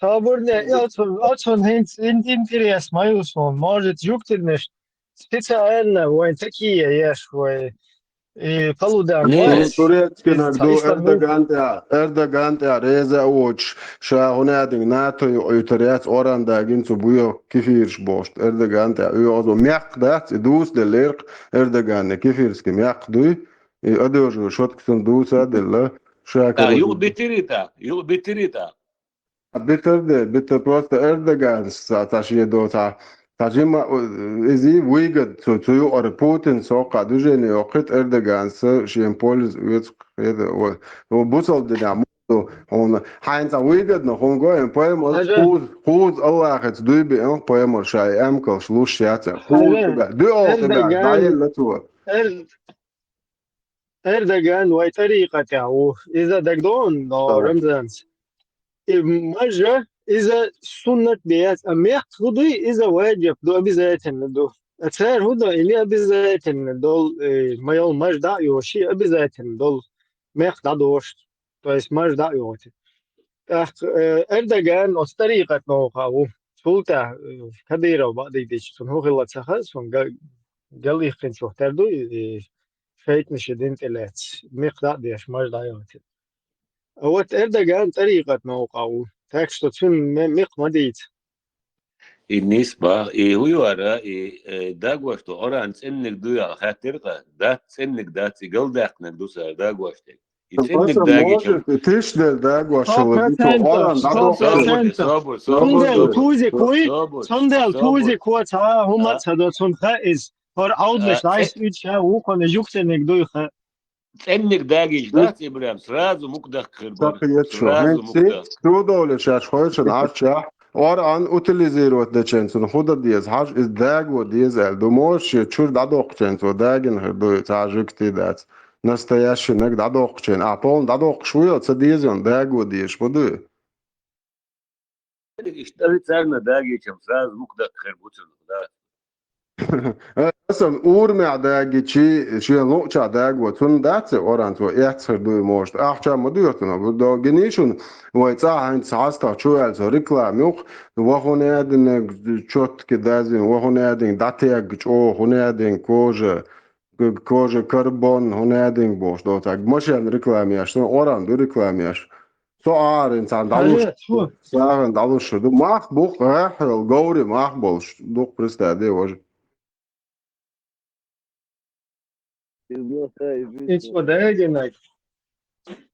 Собарне, оцун, оцун хӀинца ин-, интерес ма ю суна. Может, жуьгтинаш специально вайн такие еш вай, и полудам. Не, турецкинарг ду Эрдоган тӀехь, Эрдоган тӀехь реза а воцуш, ша хӀун аьлла, НАТО юкъа юьтур яц, Къуръан дагийна цо буьйху кефираш бохуш, Эрдоган тӀехь оьгӀаз а мекх дац, и дус деллеркх Эрдоган, кефирский мекх дуй, и одежа шотка санна дуса а делла, ша. А, юкъа битири тӀаккха, юкъа битири тӀаккха. Битар де, битар просто Эрдоган ца, ца шен до ца, ца жима, иза выгод цу, цу юкъара Путин соккха движение йоккхит Эрдоган ца шен польза оьцу хеда, вот. Ну, бусал дина, хьуна, хьайна ца выгодно, хьуна гоем, поэма, хьуз, хьуз Аллахец дуй биан, поэма шай амкалш луш яца. Хьуз, дуй олу Эрдоган, даелла цо. Эрдоган вай тӀарикъатехь ву. Иза дагадогӀу, но Рамзанца. И мажа, иза суннат беяц, а мекх хӀун дуй, иза ваджиб ду, обязательно ду. А цара хӀун до, и не обязательно дол, э, ма йол мажа дӀа а йош, и обязательно дол мекх дӀадош. То есть мажа дӀа а йоцу. ТӀаккха, э, Эрдоган оцу тӀарикъат новкъа ву. Цул тӀаьхьа, э, Кадыров бакъдийдича, цунна хӀун хилла ца хаьа, цунна га-, гал иккхинчух тера ду, и шайтӀанаш и дин тӀе лаьцна, мекх дӀа а деш, мажа дӀа а йоцу. А вот Эрдоган тӀарикъат новкъа ву. Так что цуьнан ме-, мекх ма дийца. И нисба, и хӀун ю ара, и, э, дагош ду, Къуръан цӀенниг дуй аьлла хаьттира-кх, дац, цӀенниг дац, и галдаьккхинарг ду цара дагош дерг. И цӀенниг дагийча. Может, и тиша дерг дагош хила ду, Къуръан дӀадоккхуш. Сто процентов. Сто процентов. Цундела тузик вуй, цундела тузик ву, цхьа а хӀума а ца до, цунна хаьа иза. ХӀора Ӏовдалаш дӀайса уьдуш а ву, кхунна жуьгтиниг дуй хаьа. ЦӀенниг дагийча дац, Ибрахим, сразу мукъадаккха хир бара. Сразу мукъадаккха. Чудовле шаьш хойшан Ӏаччахь, Къуръан утилизировать дечен цунна хӀун дан деза, хьажа, иза даго деза аьлла ду, может, шен чуьра дӀадоккхучен цо дагина хир ду, цхьа а жуьгти дац. Настоящий наг дӀадоккхучен, ахь полна дӀадоккхуш вуй, ца деза йон даго дезаш ма дуй. Иштта царна дагийчам сразу мукъадаккха хир бу цунах, да. Асан урамехь дагийчи, шен луъчахь даго, цунна дац и Къуръан, цо эцна хир дуй, может. Ахча ма доьху цунах, до гиний шуна, вай цӀахь хӀинца хьастагӀа чу ваьлла цо реклама юкъ, ва хӀун аьдинарг чоттаге дазвина, ва хӀун аьдинарг дӀатегга чӀогӀа, хӀун аьдинарг кожа, К-, кожа карбон, хӀунда аьлла бохуш, доцург. Машен рекламеш, сан оран ду рекламеш. Со арин царна дӀалуш. Хьажа, тьфу. СагӀан дӀалуш ду. Мах бу, гӀеххьал, говри мах болуш. Дукха представь де, важа. Из лоха, из Ицкъа дагинаг.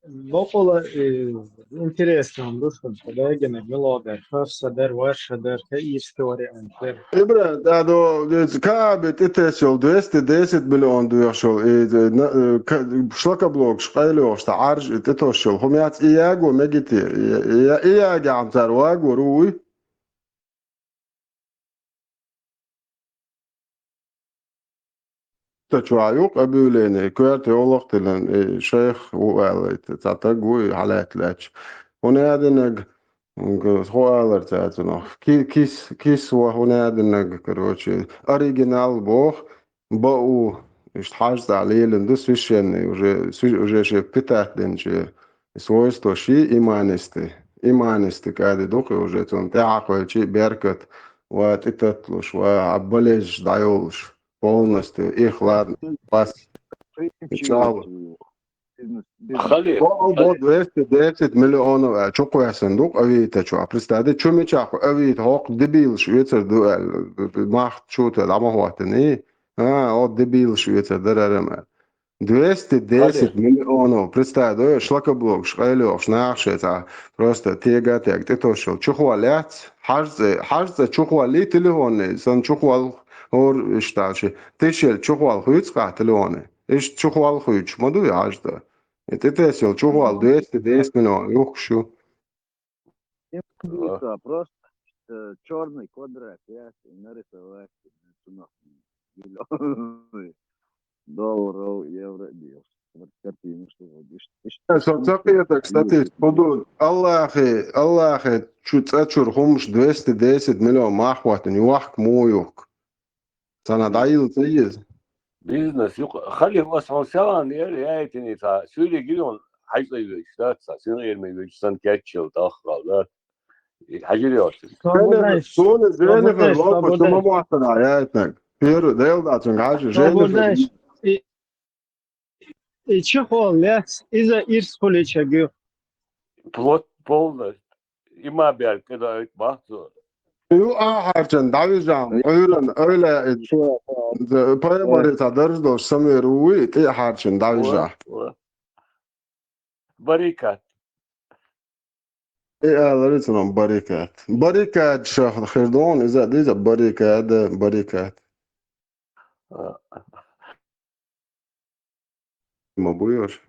Бокъула, э, интересно ду шуна, дагинаг, милодар, хӀорш дар, варш дар, каирский вариант дар. Ибра, да, до, из Кааби тӀетесчул двести десять миллион доьхучул, и, э, на, э, ка-, шлакоблокаш къайлойогӀуш, цхьа Ӏаржа и тӀетосчул. ХӀума яц и яго мегите, и, и, и ягахьа цара вагор ву вуй? Та чу а ю-кх объявление, коьрта йолах а тиллина, и шайх ву аьлла, цхьа таг ву и хьалаьтта лаьтташ. ХӀунда аьлла динарг, хӀун алар цара цунах? Ки-, кис-, кис ва хӀунда аьлла динарг, короче, оригинал боху, баъ ву, иштта хьажцӀа лелина ду, священный, уже, сви-, уже шен питать динчу свойстваш йий иманисты. Иманисты кӀади ду-кх и уже, цунна тӀаьхьа кхоьллича а беркат, ва тӀетатталуш, ва болезнаш дӀайолуш, полностью, их ладно, пас, чӀагӀо. Хали, бо, бо, хали. Двести десять миллионов аьлла, чукхоьссина ду-кх Авито чохь. Представь, чу мичахь кху Авито хӀокху дебилаш оьцур ду аьлла, мах чу тӀе дӀа ма хӀоттаний. А, хӀокху дебилаш оьцур дара хӀара-м аьлла. Двести десять миллионов. Представь, дай, шлакоблокаш къайлойогӀуш, наха шайца просто тега а тега тӀетосчул. Чухуал яц, хьажцӀа, хьажцӀа чухуал йий телефонный, сан чухуал хӀора иштта ши. Тишел чухуал хуьйцу кхахь телефонный. Иштта чухуал хуьйцуш ма ду и хьажцӀа. И тӀетесчул чухуал двести десять миллион юхкуш ю. Им А. Просто, э, чёрный квадрат, я нарисовать цунах миллион долларов, евро бил. Вот картина, что вот иш-, иш-, Э, со ца кхета, кстати, хӀун ду, Аллахе, Аллахе, чу цӀа чуьра хӀумаш двести десять миллион мах хӀоттина, йохка муха юхку? Царна дӀайилла ца еза? Бизнес, юкъа, хали аса хьуна селан яра, яйтиний цхьа, суьйре гири хьуна хьай цӀа йоьдуш, да, цхьа, синкъераме йоьдуш, сан кеччал, даххал, да. И хьажир йоцу. Свободный, Суна Женифер свободный, лопа, шу ма свободный. Моттана, яйтинарг. Первый, Дела дац, цунга хьажа, Женифер. Свободный. И, и чухуал яц, иза ирс хуьлучу ю. Плот полностью. Има бер кӀеда бахцо. Ю ахьарчан дӀавижа, Ӏуьйран ойла, пайхамаре цхьа дарж долуш самер ву вуй, тӀе а хьарчан дӀавижа. Ва, ва. Барикат. И алари цунах барикат. Барикат шах хир дон, иза диза барикат, барикат. А. Ма буй уж.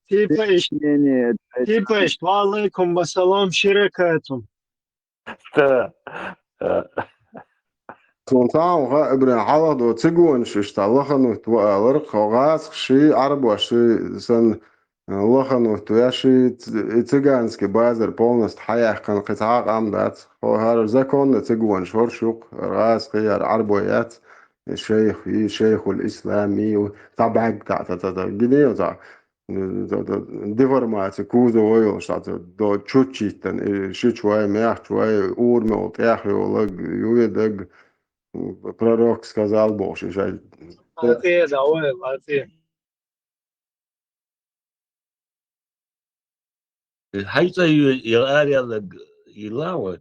Типа иш-, Не, не, это типа иш-, ва алейкум ва салам, ширакатум. Та, а. Сон цхьа а ха, Ибрахим, хьалха до цигонаш иштта лаханут ва алар, кхо гӀазкхаш ший, Ӏарбош ший, сан лаханут веш ший, ц-, и цыганский базар полностью хьаяьккхина, кхин цхьа а къам дац. Хо хӀара законно цигонаш хӀорш юкъ, гӀазкхий, хӀара Ӏарбой яц. Шайх, и шайхул ислам, и цхьа бӀаьрг цхьа, цхьа, цхьа, цхьа, гинийла цхьа, м, цхьа, цхьа, деформация кузова йолуш, цхьа, цхьа, до чуччиттан, и шичу вай, мехчу вай, урамел тӀех йолаг, юй даг, м, пророк сказал бохуш, и шай. Латте, да, ой, латте. Хьай цӀа ю, я араяьлларг йилла вай?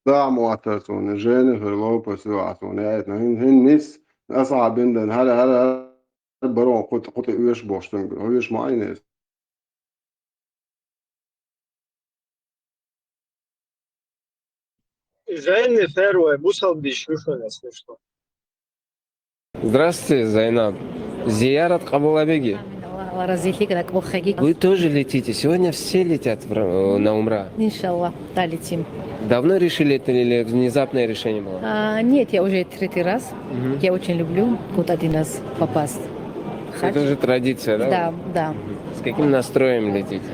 Да, мотта суна, Женифер Лопес ю а суна, яйтна, хӀин, хӀин нис, асхьабин дан, хӀара, хӀара, хӀара барон кху тӀе, кху тӀе оьшу бохуш, тан, оьшу ма айнес. Женифер вай, бусалба диш ю шуна, если что. Здравствуйте, Зайнаб. Зиярат къабул а беги. Амин. Аллах, Аллах рази хилар, къабул хьеги. Вы тоже летите? Сегодня все летят в Ра-, э, на умра. Иншаллах, да, летим. Давно решили это или внезапное решение было? А, нет, я уже третий раз. Мгм. Я очень люблю. Вот один раз попасть. Это же традиция, да? Да, да. С каким настроем летите?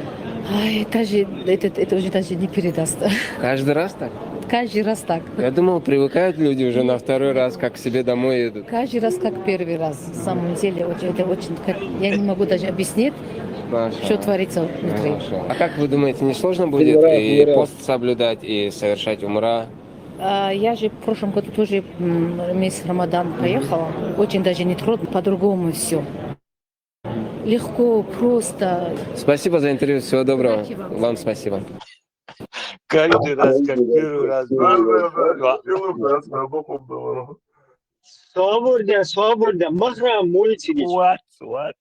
Ай, это же, это, это уже даже не передаст. Каждый раз так? Каждый раз так. Я думал, привыкают люди уже на второй раз, как к себе домой едут. Каждый раз как первый раз. На самом деле, очень, это очень, как, я не могу даже объяснить, Маша. Что творится внутри. Маша. А как вы думаете, не сложно будет и пост соблюдать, и совершать умра? А, я же в прошлом году тоже, м, месяц Рамадан поехала. Очень даже не трудно, по-другому все. Легко, просто. Спасибо за интервью, всего доброго. Удачи вам. Вам спасибо. Каждый раз, как первый раз. Свободно, свободно. Махрам, мультики. What, what?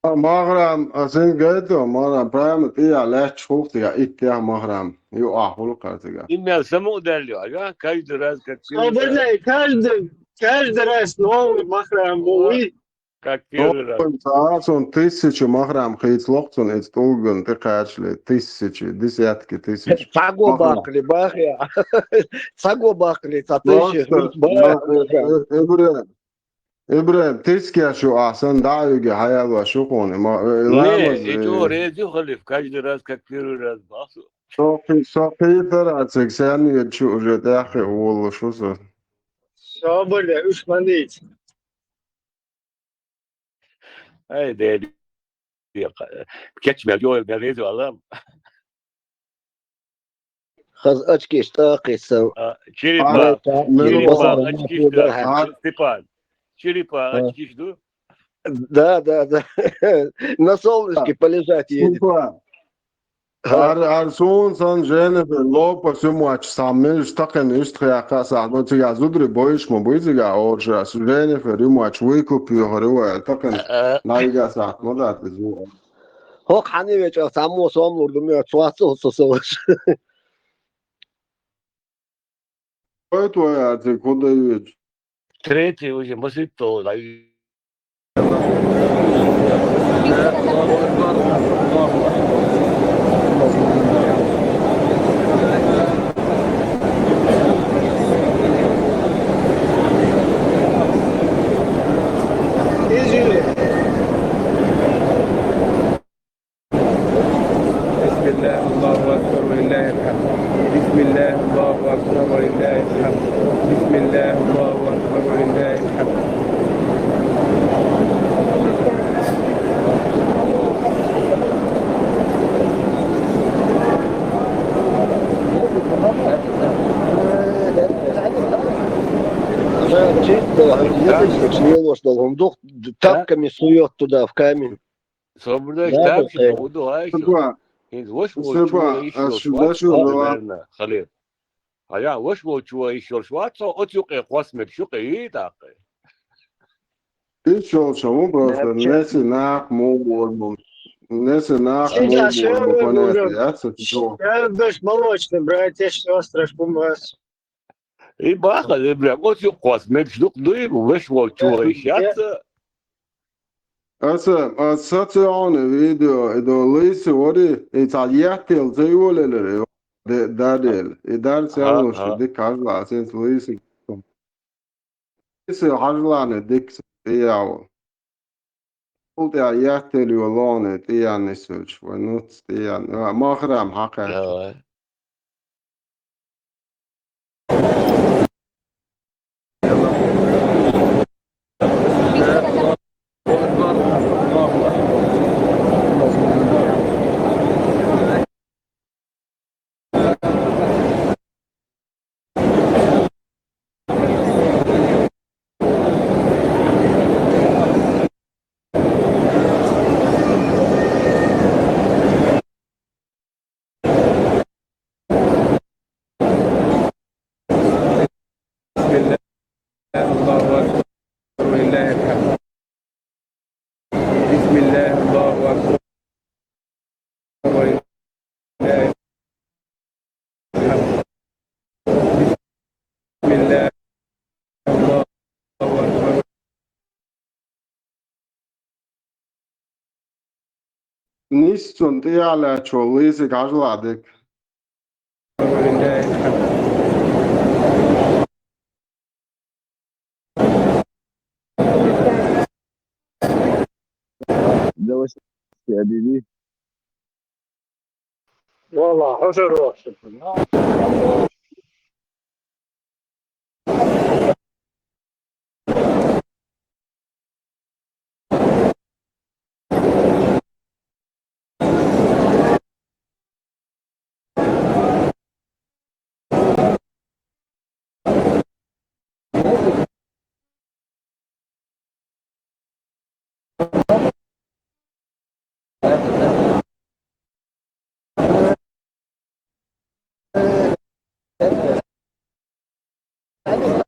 А, Махрам, а, сен гайто, Махрам, прямо ты я лач хух ты я, ит я Махрам. Ю ахул картыга. Имя само дали, а каждый раз, как первый раз. Свободно, каждый, каждый раз новый Махрам, новый. Как первый раз. Сон тысячу Махрам хейт лохтун, эт толгун, ты качли, тысячи, десятки тысяч. Саго Махрам. Бахли, бахя. Саго бахли, та тысячи. Просто, бах-, э, э, Ибрахим, Ибрахим, тискя шу асан, да, юге, хаял ва шу хуни, ма, э, не, ламаз, и чё, э, рези халиф, каждый раз, как первый раз, бахсу. Сохи, сохи, тарацик, сен, э, чу, уже, дахи, улу, шу, со. Соболе, уж мандит. Ай, дели. Кечмел, ёл, мел, рези, алам. Хаз очкиш тӀаккха исав. А, черепа, а, черепа, очкиш ду. Степан. Черепа, а, очкиш ду. Да, да, да. На солнышке полежать едет. Степан. Ха. Ар, ар сун сан Женифер Лопес юмач саммил штакен ишт хяка сахт. Но цига зудри бойш мо буй цига орша. Женифер юмач выкуп юхари ва такен, а, а, найга сахт. Но да, ты зу. Хок хани веча саммо сом лурдум я цуацу сосоваш. Ой, твоя, ты куда ведь? Третий уже, может, то, да. بسم الله، الله أكبر، ولله الحمد. بسم الله، الله أكبر، ولله الحمد. بسم الله، الله أكبر، ولله الحمد. Чисто, чисто, чисто, тапками сует туда, в камень. Собрдай, да, так, да, что буду, а, ещё. Супа. Ин вош, супа, вочу, а, ещё, сюда, швац, сюда, наверное, Халил. А я вош, вочу, ещё, швац, от юкъе, хвас мек, шукъе, и так. Ещё, чему просто, да, несинах, мол, мол. Несинах, мол, мол, понятно, я, супа. Я ваш молочный братья, сестры, шпум вас. И баха, и бля, вот ю кос, мек ждук дуй, веш вол чула иш яца. Аса, а социальный видео, идо лиси вори, и ца яхтел, ца юлелер, и де-, дарел, и дар ца лош, ди кажла, сенс лиси. Лиси хажланы, дик ява. Ултя яхтел ю лоны, тиян нисуч, вай нуц тиян, а, махрам хака. Давай. بسم الله، الله أكبر، ولله الحمد. بسم الله، الله أكبر، ولله الحمد. بسم الله، الله أكبر. Нисцун тӀе яла чоллизи гажладик. Давай, объяви. Валла, хӀушар вахча. Да,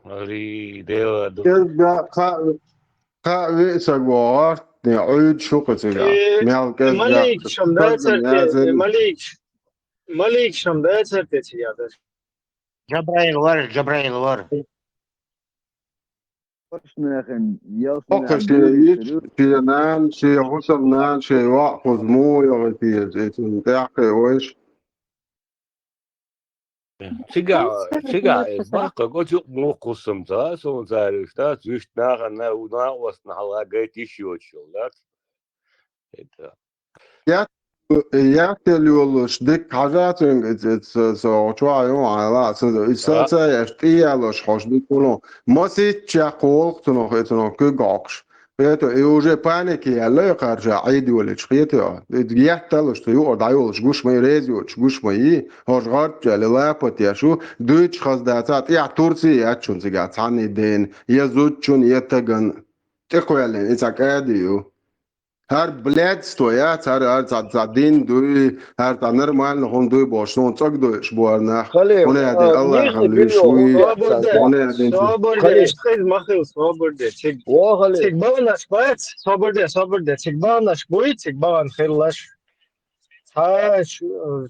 ари, дела ду. Кхы а виъ саг вогӀар, Ӏуьйда шу кхы цига. Мел кӀезга. Малик шам дацар те, Малик, Малик шам дацар те цига даже. Джабраил вар, Джабраил вар. Оха шен йиц, шен нана, шен хӀусамнана, шен йоӀ кхуза муха йогӀи те, иза тӀехкхе вайша. Цига, цига, баккха, гочу мух кхуссам ца, сон цариш, да, цуьшт нахана, у накъостна хьалха гайта йиш йоцуш йол, да? Это. Яттел йолуш дика хьажа цуьнга, со чохь ю хьайла, со ца еш, тӀе ялош хьош дика хӀуно. Масийтта чекх волу цунах, и цунах куьг Ӏокхуш. Хета, и уже паники яьлла и кхаржа Ӏийда йолуьйтуш, хета. Ятталуш цу юкъа дӀайолуш гуш ма ю, реза йоцуш гуш ма ю, хӀорш гӀортачу аьлла лапат еш ву, дуьйцуш хаза дацахь, тӀехь Турция яц шуна цигахь цхьанний дена, я зудчун, я таган. ТӀекхоьллина, и цхьа кӀади ю. ХӀара блядство яц, хӀара, хӀара цхьа, цхьа дин дуй, хӀара цхьа нормально хӀума дуй бохуш, суна цӀогдойуш бу хӀара нах. Хьуна яде Аллахьан луьйш вуй, хьуна яде. Собар де, иштта хеза ма хила, собар де. Цига, цига баланаш бац, собар де, собар де, цига баланаш буй, цига балан хилалаш. Цхьа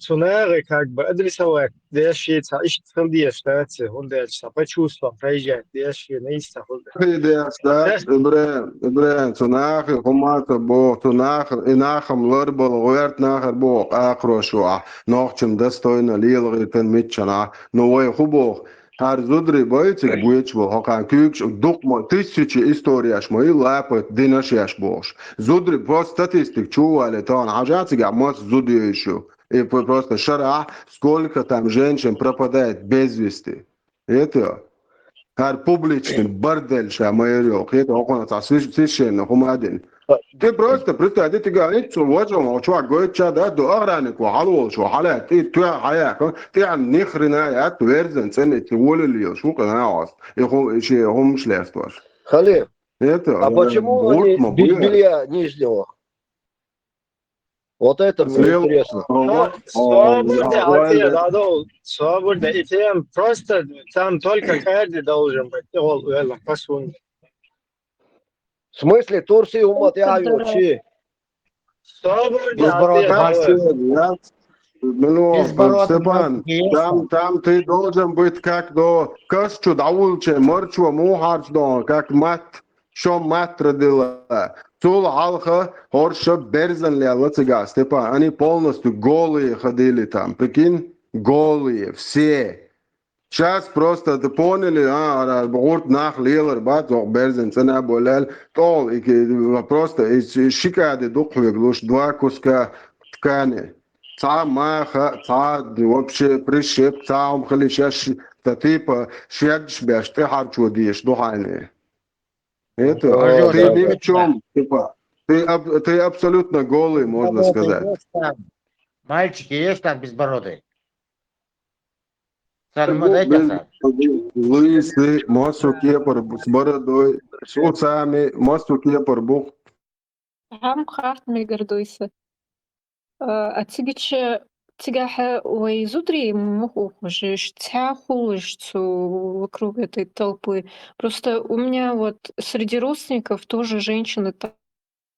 цу нахе как бы адресовать деш, цхьа иштта хила дезаш дац, хӀунда аьлча цхьа почувствовать, проезжать деш, нийса хӀунда. Хи деш дац, Ибрахим, Ибрахим, цу нахе хӀума ца боху, цу наха, и нахам ларбала гӀоьрта нахар боху, къакхарош ву ахь, нохчан достойно лелагӀийтан митчанахь, ну вай хӀу боху? ХӀара зударий бойциг боьчу бо, хӀокхарна куьйгаш дукха ма, тысячи историяш ма ю, лапат динаш еш бохуш. Зударий, просто статистика чу вале, тахана хьажа цигахь масса зуда йойш ю. И п-, просто шарахь, сколько там женщин пропадает без вести. Это хӀара публичный бордель ша ма яр йолу. Хета хӀокхунах цхьа свящ-, священный хӀума а дина. Ты просто представь, ты тига хӀинца цу вожа ван чохь гойтча да, ду охранник ву хьала волуш ву, хьала тӀе тоьа хьаяхьа, тӀехьа ни хрена яц, верзан цӀена и цу волалла йолуш ву къина хьост. И хӀу-, и шен хӀумаш лесташ. Хале. Это, А почему они без белья нижнего? Вот это мне интересно. Собар де, ответ, да, да, собар де. И тем просто там только каждый должен быть. Ол, ол, пасун. В смысле, Турции умат я ючи? Собар де, ответ, да. Ну, Степан, там, там ты должен быть как до касчу давулче, марчу мухарч до, как мат, шо мат родила. Цул хьалха хӀорша берзан лелла цига, Степан. Они полностью голые ходили там, прикинь? Голые, все. Сейчас просто ты поняли, а, гӀурт нах лелар бац, ох, берзан цӀена болел, тӀол, и ки-, просто и ши каде дукха хьоьга луш, два куска ткани. Цхьа маха, цхьа вообще прищеп, цхьа хӀума хили шаьш, та типа шегаш беш тӀехьарчо деш ду хьайна. Это, ты ни в чем, типа, ты, аб-, ты абсолютно голый, можно сказать. Мальчики есть там безбородые? Лысый, массу кепар с бородой, с усами, массу кепар бух. Хьам хатт мегар дуйса. А цигача цигахьа вай зударий мух ухуш, цхьа хулаш цу вокруг этой толпы. Просто у меня вот среди родственников тоже женщины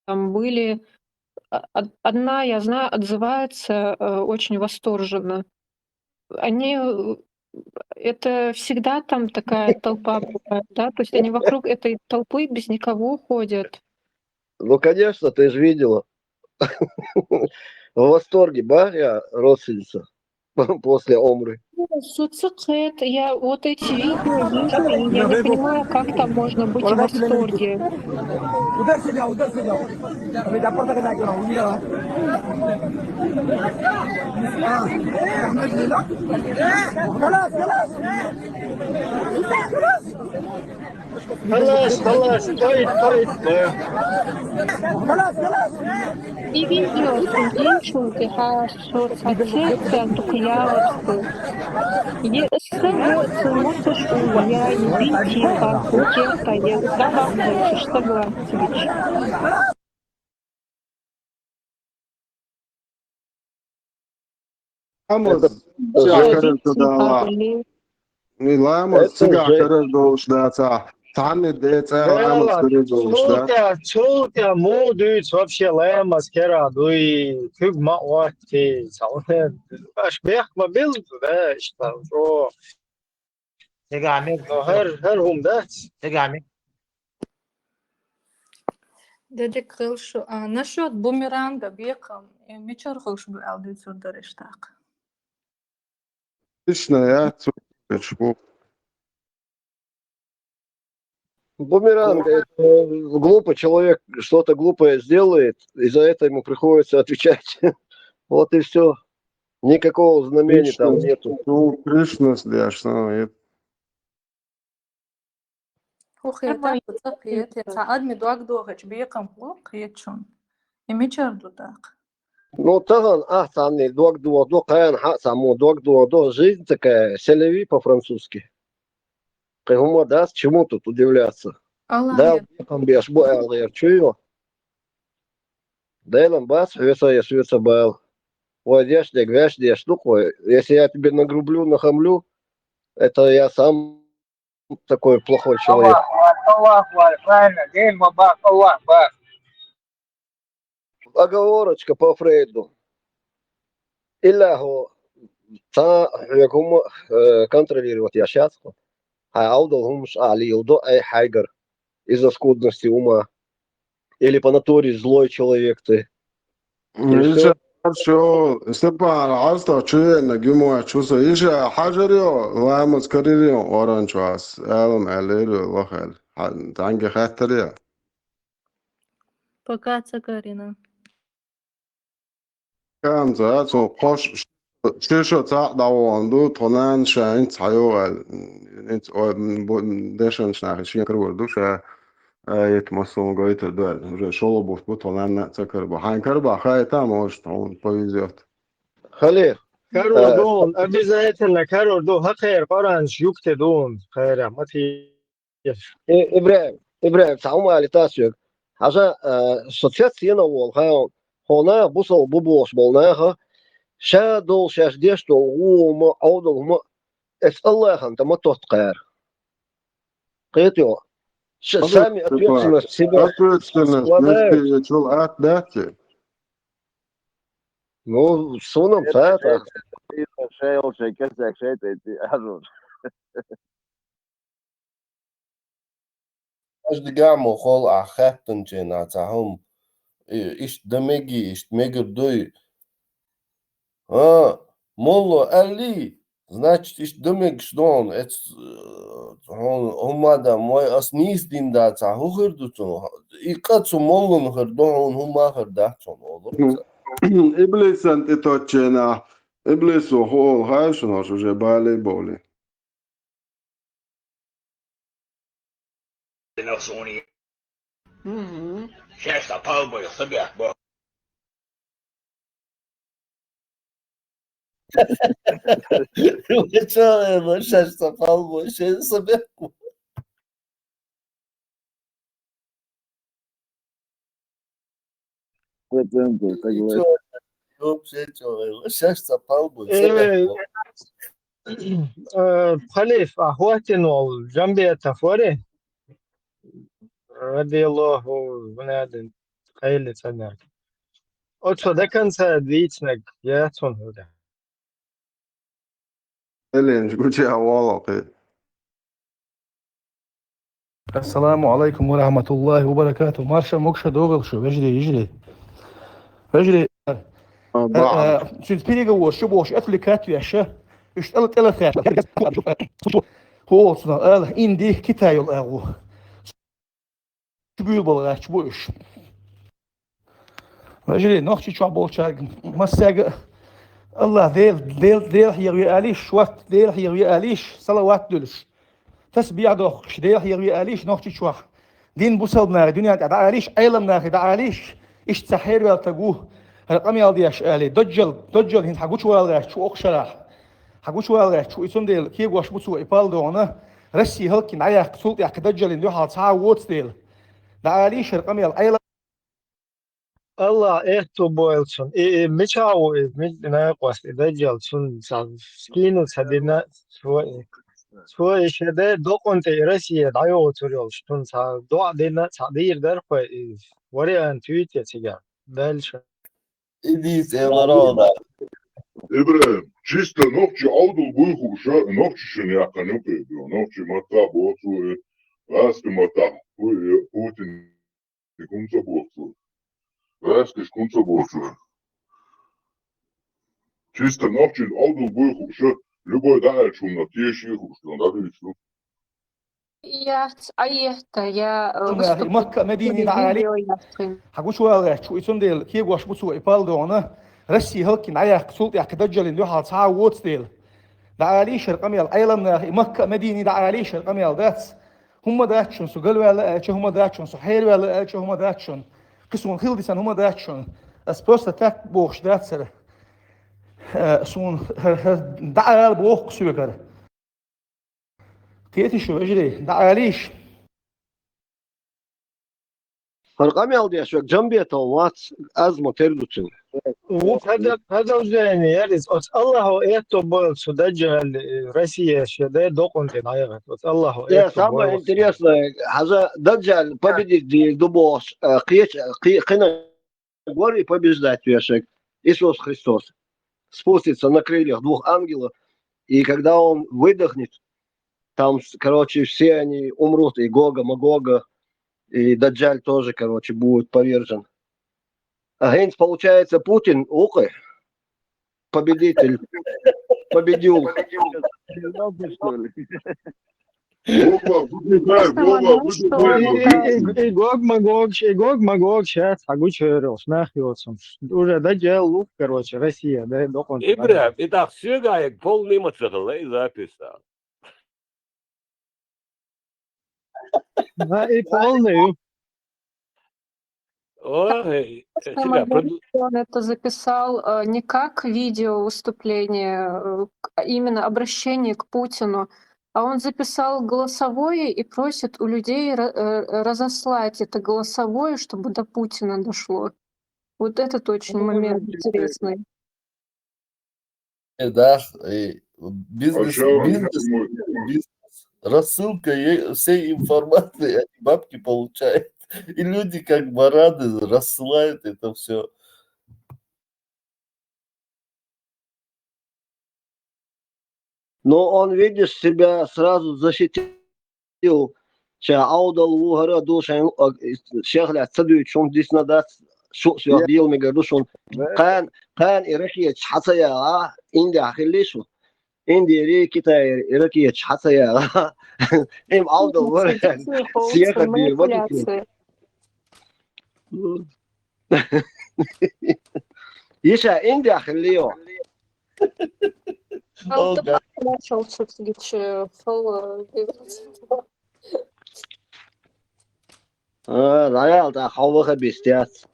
там были. А, од-, одна, я знаю, отзывается, э, очень восторженно. Они, э, это всегда там такая толпа бывает, да? То есть они вокруг этой толпы без никого ходят. Ну, конечно, ты же видела. В восторге, ба, я родственница после омры. Суцикет, я вот эти видео вижу, и я не понимаю, как там можно быть в восторге. Халас, халас, тойт, тойт. И видео студентчуки хьа соцсетьца дукъяларца. Е сага цумуташ у я ебинтика, укета, е табахлачаш согласович. Ламаз цигахь карар ца дала. И ламаз цигахь карар долуш дацахь. Цхьанна де цӀа ламаз карар долуш дац. Цул тӀе, цул тӀе муха дуьйцу вообще ламаз кара дуй, куьг ма отти, цхьа аш бехк ма билла, да, иштта, чӀогӀа. Цигахь мега. Но хӀара, хӀара хӀума дац. Цигахь мега. Дедик хилла шу, а, насчёт бумеранга бекхам, э, мичара хуьлуш бу аьлла дуьйцур дара иштта тӀаккха. Точно, я цу-, чпу. Бумеранг, это глупый человек что-то глупое сделает, и за это ему приходится отвечать. Вот и всё. Никакого знамения там нету. Ну, Кришна, да, что это. ХӀу хетар ду ца кхета, цхьа адми дог дохучу бекхам хӀу кхета шуна? И мичара ду тӀаккха? Ну, тахана ахь цхьанний дог дохадо, кхана хьа а цхьаммо дог дохадо, жизнь такая, c'est la vie по-французски. Кхин хӀума дац, чему тут удивляться? Дала бекхам беш бу аьлла гӀерташ ю. Делан бац, хьоьца я соьца бала. Вай деш дерг ваьш деш ду-кх вай. Если я тебе нагрублю, нахамлю, это я сам такой плохой человек. Аллах вар, Аллах вар, правильно, ден ма бах, Аллах бах. Оговорочка по Фрейду. Илла хьо цхьа хьоьга хӀума, э, контролировать еш яц хьо. Хьайн Ӏовдал хӀуманаш ахь леладо айхьа хьайгара из-за скудности ума. Или по натуре злой человек ты. Иша, хорошо, Степан, ӀастагӀ чу веана гимоч вуса. Иша, хьажар йо, ламаз карир йо, оранчу ас, алам аьллера йо, лохел. Хьан, танге хаттар я. Пока ца карина. Камца, цо кхош, ши шо цхьаъ дӀавахана ду, тхо нана ша хӀинца хьайо аьлла. ХӀинца, ой, бу-, дешанаш нахе шен карор ду ша, а, ит массо гойтур ду аьлла. Уже шолгӀа бутт бу, тхо нана а ца карабо. Хьайн карабахь, хай там, может, хьуна повезёт. Хале. Карор ду, обязательно карор ду, хӀокхеран къоранаш юкъе ду, кхеран, ма ти- Э, ИбрахӀим, ИбрахӀим, цхьа хӀума алийта соьга. Хьажа, э, со цец йина волу хан, хьо наха бусалба бу бохуш болу наха, ша долу шаьш деш долу гӀо хӀума, Ӏовдал хӀума, эцу Аллахьан тӀе ма тотту кхара. Кхетайо? Ш-, сами ответственность себя складывают. Ответственность чул атта дац те? Ну, суна-м ца дац. Шай йолу шайн кесаг шайтӀа тӀе хьажор. Аш дигахь мо холу ахь хаьттинчу хенахь цхьа хӀума, и, иштта дан мегий, иштта мегар дуй? А, молло аьллий, значит, иштта дан мегаш ду хьуна, эц, э, хьуна хӀумма дан, вай ас нийса дина дацахь, хӀун хир ду цунах? И къа цу моллана хир ду хьуна, хӀумма хир дац хьуна, олура цара. Иблисан тӀе тоттучу хенахь, иблисо хӀун олу хаьий шуна, хӀорш уже бале а бовлий? Мгм. Шаьш цхьа палбой, ца бехк бо. Вы чё, э, шаьш цхьа палбой, шаьш ца бехк бо. Вообще, чё, э, шаьш цхьа палбой, ца бехк бо. Э, э, Халиф, а хӀоттийна волу Жамбетов вари? Радиаллаху, ванадин, къайли цӀанарг. Оцо даканца дийцинарг яц хьуна хӀара. Элен, гуча а вала кхе. Ассаламу алайкум ва рахматуллахи ва баракатух. Марша могуша догӀийла шу, вежарий, йижарий. Вежарий, а, а, цуьнца переговор шу бохуш, отвлекать веш ша. Уьш тӀала, тӀала хеш. ХӀу оцунах ала, Инди, Китай йолу агӀо. Чу буьйлабала гӀерташ бу уьш. Вежарий, Нохчийчохь болчаьрга массаьрга а Аллах Дела, Дела, Дела хьехаве алийша, шорта Дела хьехаве алийша, салават а дуьлуш. Тасбихь а дохкуш, Дела хьехаве алийша Нохчийчохь. Дин бусалбанара дуьнен тӀехь дӀаалийша, Ӏеламнахе дӀаалийша, иштта цхьа хьервелла стаг ву, хӀара къамел деш алий, даджал, даджал хӀинца хьан гучувала гӀерташ ву окху шарахь. Хьан гучувала гӀерташ ву, и цундела кегош бу цо и пал догӀана, Россия хӀаллакьхина дӀаяккха, цул тӀаьхьа кхин даджалина дуьхьал цхьа а воцу дела. ДӀаалийша хӀара къамел, Ӏела- Аллах, эхто бойл цун. И, и, мича ву и, ми-, накъост, и Даджал цун са скинул са дина, цо и, цо и шеде докъун тӀе Россия дӀайогӀу цур йолуш, цун са доӀа дина, са дийр дар хой, и вариант вуьйте цига. Дальше. Идис, э, варода. Ибрагим, чисто нохчи Ӏовдал буй хууш, нохчи шуна яьккхина юкъе, нохчи матта боцу, э, гӀазкхи матта, э, Путин. Кунца боху. Раскаш кунца боху. Чисто нохчийн Ӏовдал буй хууш, любой дӀааьллачунна теший хууш, дӀадуьйцу. Яц, а это, я, э, Ага, выступление Макка, Медине видео дӀаали. Яхкъин. Хьан гучувала гӀерташ ву, и цундела кегош бу цо и пал догӀана, Россия хӀаллакьхина дӀаяккха, цул тӀаьхьа Даджалин дуьхьал цхьа а воцу дела. ДӀаалий шара къамел, Ӏеламнаха, и Макка, Медине дӀаалий шара къамел дац. ХӀумма дац шуна, со галваьлла аьлча, хӀумма дац шуна, со хьерваьлла аьлча, хӀумма дац шуна. Кхин суна хила дисана хӀумма дац шуна. Ас просто так бохуш дац хӀара. Э, суна хӀара, хӀара дӀаала боху соьгара. Кхетий шу, вежарий, дӀаалийша. ХӀара къамел деш верг Джамбетов вац, аз ма тера ду цуьнан. Ву продо-, продолжение яра иза. Оцу Аллахо эхто бойл цу Даджалли, э, Россия шен де докъун тӀе дӀаяхьа. Оцу Аллахо Э, эхто самое бойл цу. Интересное, хьажа Даджал победить дийр ду бохуш, э, кхеча, кхи-, кхина гори побеждать вешаг Иисус Христос. Спустится на крыльях двух ангелов, и когда он выдохнет, там, с-, короче, все они умрут, и Гога, Магога, и Даджаль тоже, короче, будет повержен. А хӀинца, получается, Путин укхы победитель, победил. Что ли? Вова, выдыхай, Вова, выдыхай. И, и, и, и Гог Магог, и Гог Магог сейчас, а гучуьйралш нах йоцун. Уже Даджал лух, короче, Россия, да, докъун. Ибрагим, и так всё, га, полный ма ца хилла, и запись. Да, и полный. Ой, Просто, э, Силя, модератор, проду- он это записал, э, не как видео выступление, э, к-, а именно обращение к Путину, а он записал голосовое и просит у людей ра-, э, разослать это голосовое, чтобы до Путина дошло. Вот этот очень момент интересный. Э, да, э, бизнес, а чё, бизнес, бизнес. Рассылка е-, всей информации, они бабки получают. И люди как бараны рассылают это всё. Но он, видишь, себя сразу защитил. Ша Ӏовдал ву, хӀара ду, шайн, а, шех лаьцна ца дуьйцуш хӀума дисна дац, шу а соьх диъла мегар ду шуна. Кхана, кхана и ракеташ хьа ца яла, Индехь хилли шу. Индери, Китайри и ракеташ хьа ца яла. Им Ӏовдал вара, сехар дийр ма ду. Иша Индехь хилли йо. Алда начал всё-таки, э, фол, э, А, дӀаяла тӀаккха хьо ваха бистец.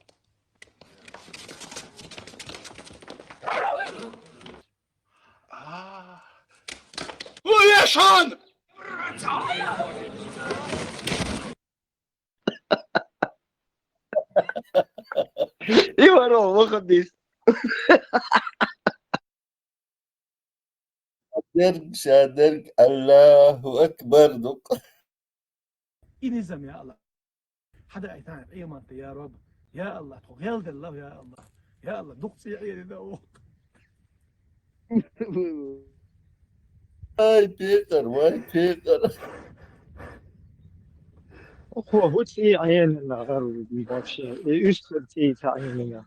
А. Луешан! И варо, выходи. Дерг, ша дерг, Аллаху акбар, дукъ. И низам, я Аллах. Хьада ай тана къематта, я Раб. Я Аллах, тхо гӀелделла, я Аллах. Я Аллах, дукъ цӀе Ӏели да воху. Вай, пекъар, вай, пекъар. Хо, хӀу цӀий Ӏелина гӀар вообще? И уьстагӀа цӀий ца Ӏелина.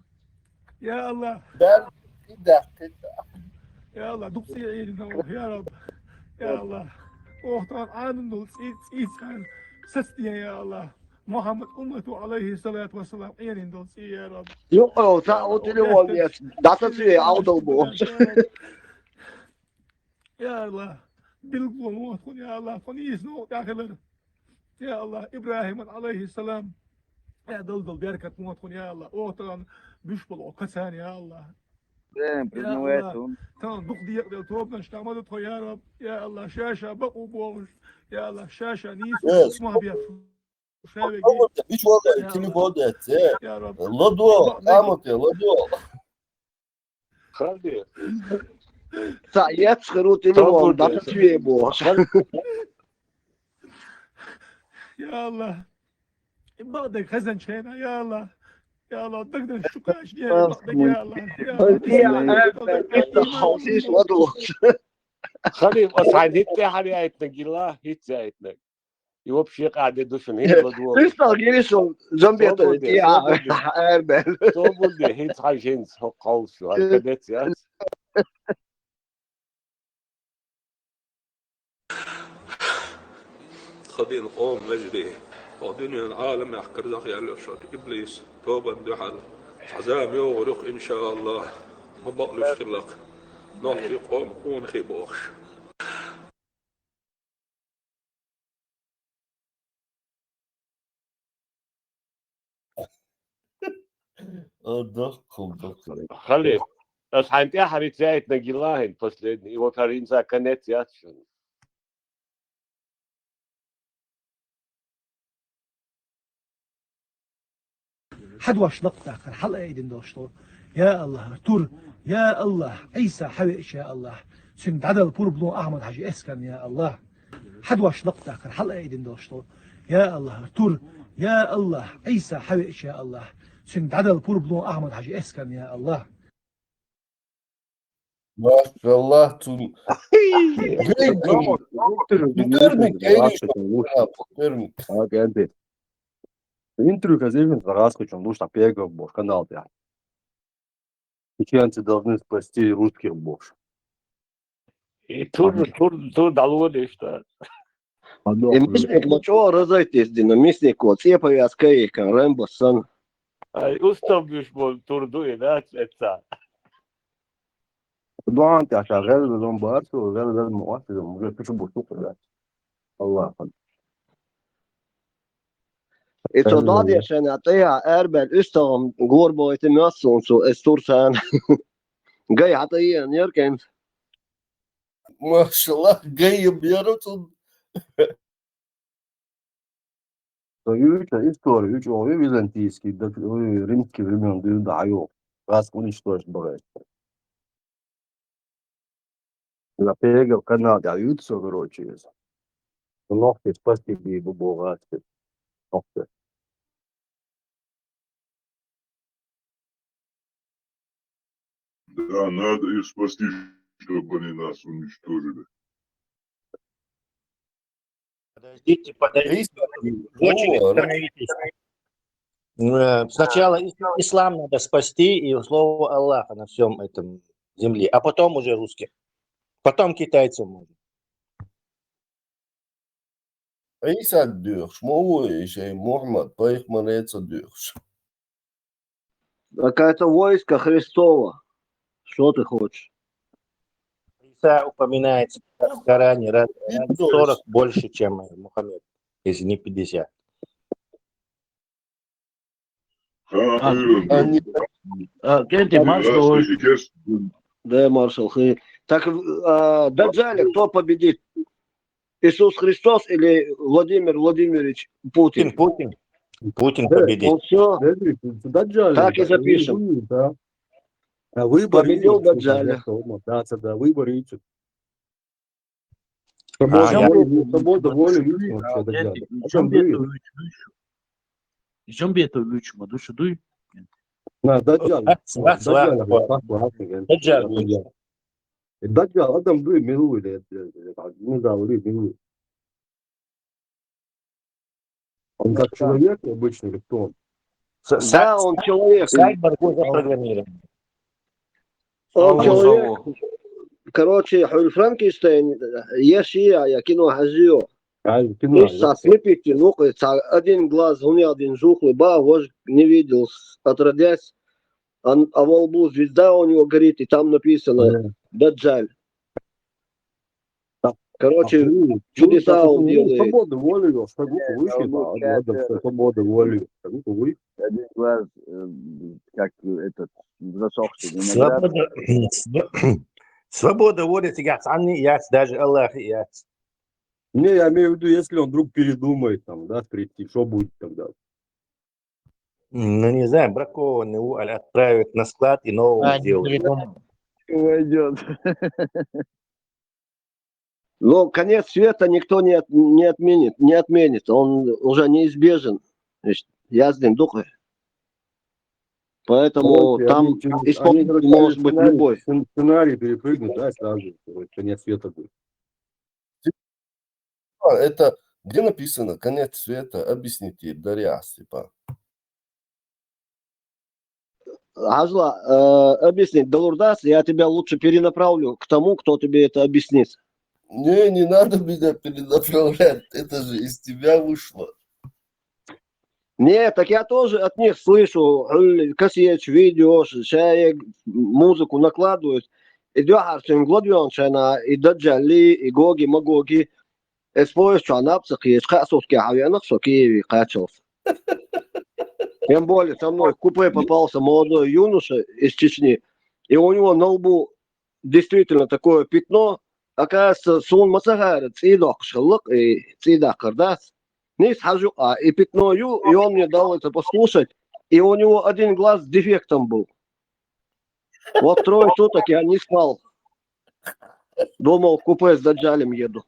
Я Аллах. Дар, и даккхита. Я Аллах, дукъ цӀий Ӏелина, я Раб. Я Аллах. Ох, тхан Ӏанун долу цӀий, цӀий цхьаьна сацден, я Аллах. Мухаммад уммату, алейхи салату вассалам, Ӏелина долу цӀий, я Раб. Юкъа, ца у телефон еш. Даса цӀий Ӏавдал бу. Я Аллах, билгало мотт хьуна, я Аллах, тхуна ийса новкъа тӀехь хилар. Я Аллах, ИбрахӀиман, алейхиссалам, я дал-дал беркат мотт хьуна, я Аллах, оха тахана буьш болу кацана, я Аллах. Бен, я признавай Аллах, тун. Тахана дукха декъадала тобанаш тӀехь ма ду тхо, я Раб, я Аллах, ша-ша бакъо бохуш, я Аллах, ша-ша нийса мохь бетта. Ша веги. Иш вала, я телефон Аллах, дац, э. Я Рабби. Ладо, Аллах, амате, ладо. Хали. Ца, я цхиру телефон, да, тебе бо. Я Аллах. Ибадек хазан чена, я Аллах. Я Аллах, дагдан шукаш, я Аллах, я Аллах. Я Аллах. Халсиш ладо. Хали, ва сайн хитте хали айтна гила, хитте айтна. И вообще къаде душун хила дуо. Ристал гиришо замбето. Тобулди, я, тобулди. Эрбел. Тобулди, хит хажин халсу, аркадец, я. Хадин къом межди. Хадин ян алам яхкар зах ял шот иблис. Тобан духал. Хазам йогърух, иншааллах. Мабалуш хилак. Нохи къом ун хи бохш. Ох, дохкул, дохкул. Хали, ас хьайн тӀехьа рицайтна гилахин последний, и вот хьарин за конец яц шун. Хьадваш лакъдаккхар, хьалаайдин дошло. Я Аллах, тур, я Аллах, Иса хьавеч, я Аллах. Цуьнга дӀадал пурблон Ахмад Хьажи эскан, я Аллах. Хьадваш лакъдаккхар, хьалаайдин дошло. Я Аллах, тур, я Аллах, Иса хьавеч, я Аллах. Цуьнга дӀадал пурблон Ахмад Хьажи эскан, я Аллах. Машаллах, цун. Интервью казевин загас кучун луш на пегов бош канал тя. Чеченцы должны спасти русских бош. И тур, тур, тур дало лишь, да. И мисник мачо разайтесь дина, мисник вот, цепь повязка и кан, Рэмбо сан. Ай, устав бюш бол тур дуй, да, это. Дуан тя ша гел зон барсу, гел гел муас, уже пишу бусу, да. Аллах. И то дал я шена тя, эрбел уставам горбо эти мясо, он су эстурсан. Гай хата и неркен. Машаллах, гай бьярутун. Союза история, уч, ой, византийский, да, ой, римский времён, да, да, ай, раз уничтожить бывает. На пегов канал, да, ют всё, короче, из. Ногти спасти бы, бы, богатство. Ногти. Да, надо их спасти, чтобы они нас уничтожили. Подождите, подождите. Очень остановитесь. Э, сначала ис-, ислам надо спасти и слово Аллаха на всем этом земле, а потом уже русских. Потом китайцев можно. Иса духш, мо вуй шей Мухаммад пайхмар эца духш. Какая-то войска Христова. Что ты хочешь? Иса упоминается в Коране раз, раз сорок больше, чем Мухаммед, если не пятьдесят. А, а, Кенти, маршал. Да, маршал. Так, а, Даджаля кто победит? Иисус Христос или Владимир Владимирович Путин? Путин. Путин победит. Он всё. Так и запишем. Победил Даджаля. Да, да, выборы идут. Свобода воли, свобода воли, видите, вот это. О чём бето вуч, вуч? О чём бето вуч, ма душу дуй? На, Даджал. Даджал. Даджал, адам дуй, милуй, не говори, милуй. Он как человек обычный или кто он? Да, он человек. Сайбер запрограммирован. Он человек. Короче, хьуй Франкенштейн, я шия, я кино хьажио. Ай, кино. Иш ца слепить, ну, ца один глаз, у меня один жухлый, ба, вож не видел, отродясь. А во лбу звезда у него горит, и там написано Даджаль. Короче, чудеса он делает. Свобода воли, свобода воли. Один глаз, э, как этот, засохший виноград. Свобода, св-, свобода воли, цигахь цхьанне яц, даже Аллахе яц. Не, я имею в виду, если он вдруг передумает там, да, прийти, что будет тогда? Ну, не знаю, бракованный уголь отправят на склад и нового А, не сделают. Передумал. Войдет. Но конец света никто не, от- не отменит, не отменит. Он уже неизбежен. То есть я с ним духом. Поэтому Короче, там они через- они, исполнитель короче, может через быть сценарий, любой. сцен- сценарий перепрыгнут, да, сразу, короче, конец света будет. А, это где написано конец света? Объясните, Дарья Степан. Хьажал, э, объяснить, Далурдас, я тебя лучше перенаправлю к тому, кто тебе это объяснит. Не, не надо меня перенаправлять, это же из тебя вышло. Не, так я тоже от них слышу, хьуьлла кассеташ, видеош, шаег музыку накладывают. И дуьххьара цуьнга ладоьгӀначу хенахь, и Даджали, и Гоги, Магоги. Эс поезд чохь наб ца кхеча, кхаа сутки хьавеана со Киеве кхаччалц. Тем более со мной в купе попался молодой юноша из Чечни, и у него на лбу действительно такое пятно. Оказывается, суна ма ца хаьара, цӀий доккхуш хилла-кх, и цӀий даккхар дац. Нийса хьажу, а и пятно ю, и он мне дал это послушать, и у него один глаз с дефектом был. Вот трое суток я не спал. Думал, в купе с Даджалем еду.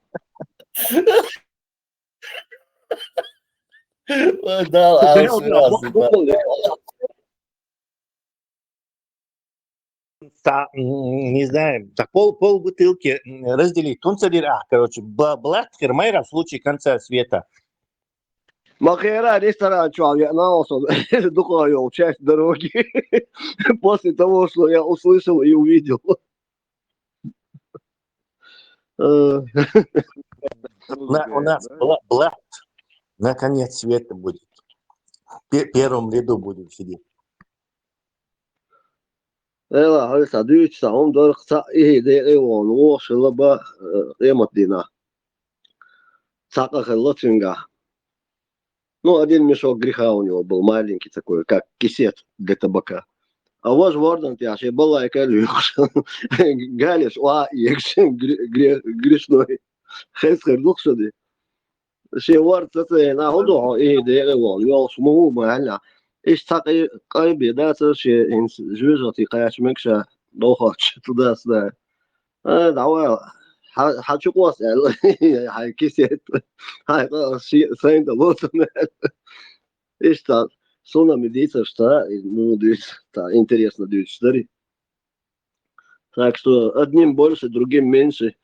Ой, да, а, Серьёзно, серьёзно, вот, вот он, Ца, м, не знаю, так пол, пол бутылки м, разделить. Тун ца дира, а, короче, бла- блат хир майра в случае конца света. Ма хера ресторан чохь веана со дукха йолу часть дороги. После того, что я услышал и увидел. Э, На- у нас бла- блат на конец света будет. Пе- первом ряду будем сидеть. Эла, хьо сан дуьйцу сан хӀума дара, цхьаъ и декъе вон, вохуш хилла бан, э, къематдийнахь. Цхьаъ хилла цуьнгахь. Ну, один мешок греха у него был, маленький такой, как кисет для табака. А важа вордан тӀехь шен балайка а луьйхуш, галеш охьа а эгаш, гре- гре- грешной. Хеснера ду-кх шу де. Шен ворда ца ца яйна, хӀун ду хьо и декъе вон, йолуш ма хӀу ма аьлла. Иштта цхьа къай- къай бен дац шен хӀинца жоьжахати кхача мега ша дохочу туда-сюда. А, давай, хьан, хьан чу къоста аьлла, хьайн кисет, хьайн къа ши- сайн тӀе лоцу аьлла. Иштта, суна ма дийцара ша, и муха дуьйцу, цхьа интересно дуьйцуш дарий. Так что одним больше, другим меньше.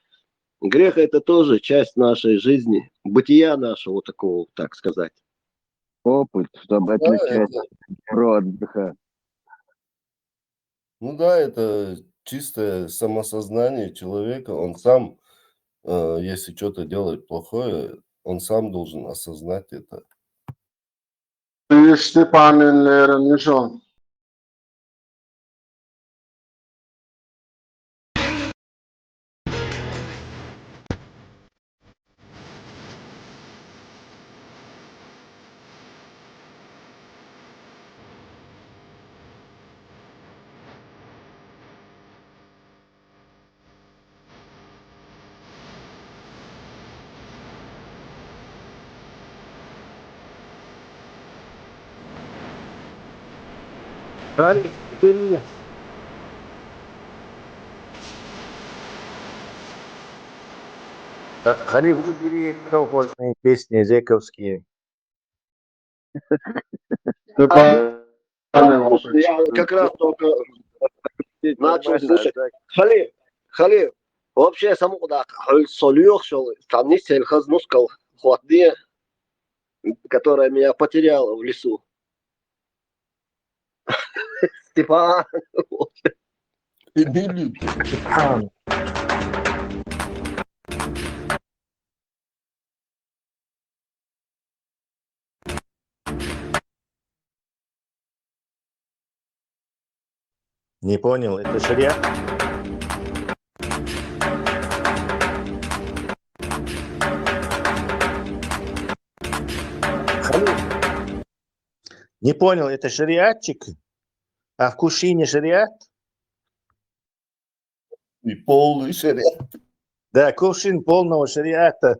Грех — это тоже часть нашей жизни, бытия нашего такого, так сказать. Опыт, чтобы Да, отличать это, добро от греха. Ну да, это чистое самосознание человека. Он сам, э, если что-то делает плохое, он сам должен осознать это. И Степанин леран мишо. Харий, ты меня. Харий, выбери колхозные песни зэковские. Степан, Я как раз только начал слушать. Хали, Хали, вообще саму куда хьуьлла со лоьхуш йолу, там не сел хаза нускал хӀотта де, которая меня потеряла в лесу. Степан. Эмили. Не понял, это шариат? Хали. Не понял, это шариатчик? А в кувшине шариат? И полный шариат. Да, кувшин полного шариата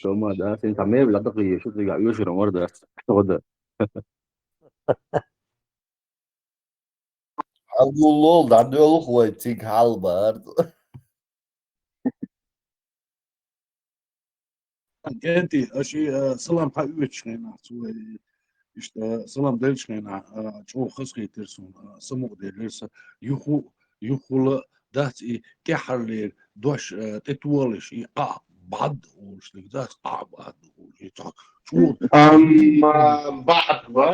шо ма дац, цхьа мебель дакъа еш, цигахь оьшура мара дац. Хьо да. Хьагуллол, дӀадоьлху вай цига хьалбарда. Кенти, аша, э, салам хьаоьцуш хенахь, цо, э, иштта, э, салам деллачу хенахь, э, чӀогӀа хазахийтира суна, э, самукъаделира сан. Юху-, юхула дац и тӀаьххьарлера дош, э, тӀетолуш, и Ӏа бӀад олуш дерг дац, Ӏа бӀад олуш, и цхьа чӀогӀа. Амма бӀад ва?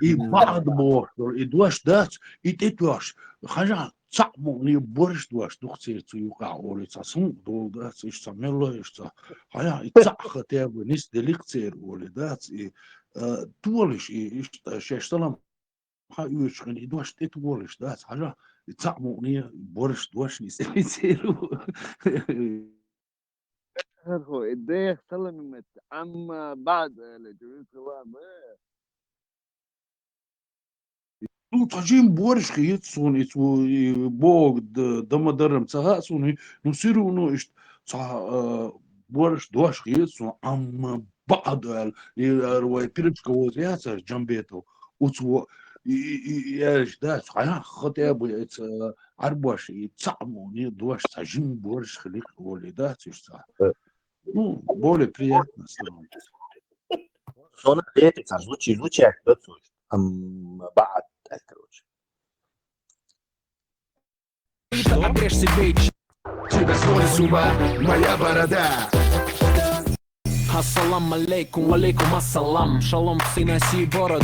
И бӀад бохуш долу, и дош дац, и тӀетоьхуш, хьажахь, цхьаъ мукъане борш дош ду-кх церан цу юкъахь олий, цхьа сункъ долу дац, иштта цхьа мелла, иштта цхьа, хьан и цхьаъ хотя бы нис делира церан олий дац, и, а, толуш, и иштта шаьш салам хьан оьшуш хилла, и дош тӀе толуш дац, хьажа, и цхьаъ мукъане борш дош нис делира церан. ХӀара хьо, и дех салам мет, амма баъд аьлла, чу вуьйцу ва ма. Ну, цхьа жима борш хета суна, и цо, и богу д-, дан ма дарра ца хаьа суна, ну, всё равно иштта цхьа, а, борш дош хета суна, амма баъд аьлла, и, а, вай пирожка вовза яцара, Джамбетов, оцо, и, и, и, и аьлча, да, цхьа хотя бы, и ца, Ӏарбош, и цхьаъ мукъане дош, цхьа жима борш хилира олий, да, цуьш цхьа. Ну, более приятно становится. Сона декъе цхьа звучи-, звучать дац уьш. Ам, баъд, короче. Обрежь себе ч-, тебя свой с ума, моя борода. Ассалам алейкум, валейкум ассалам. Шалом, сыноси борода.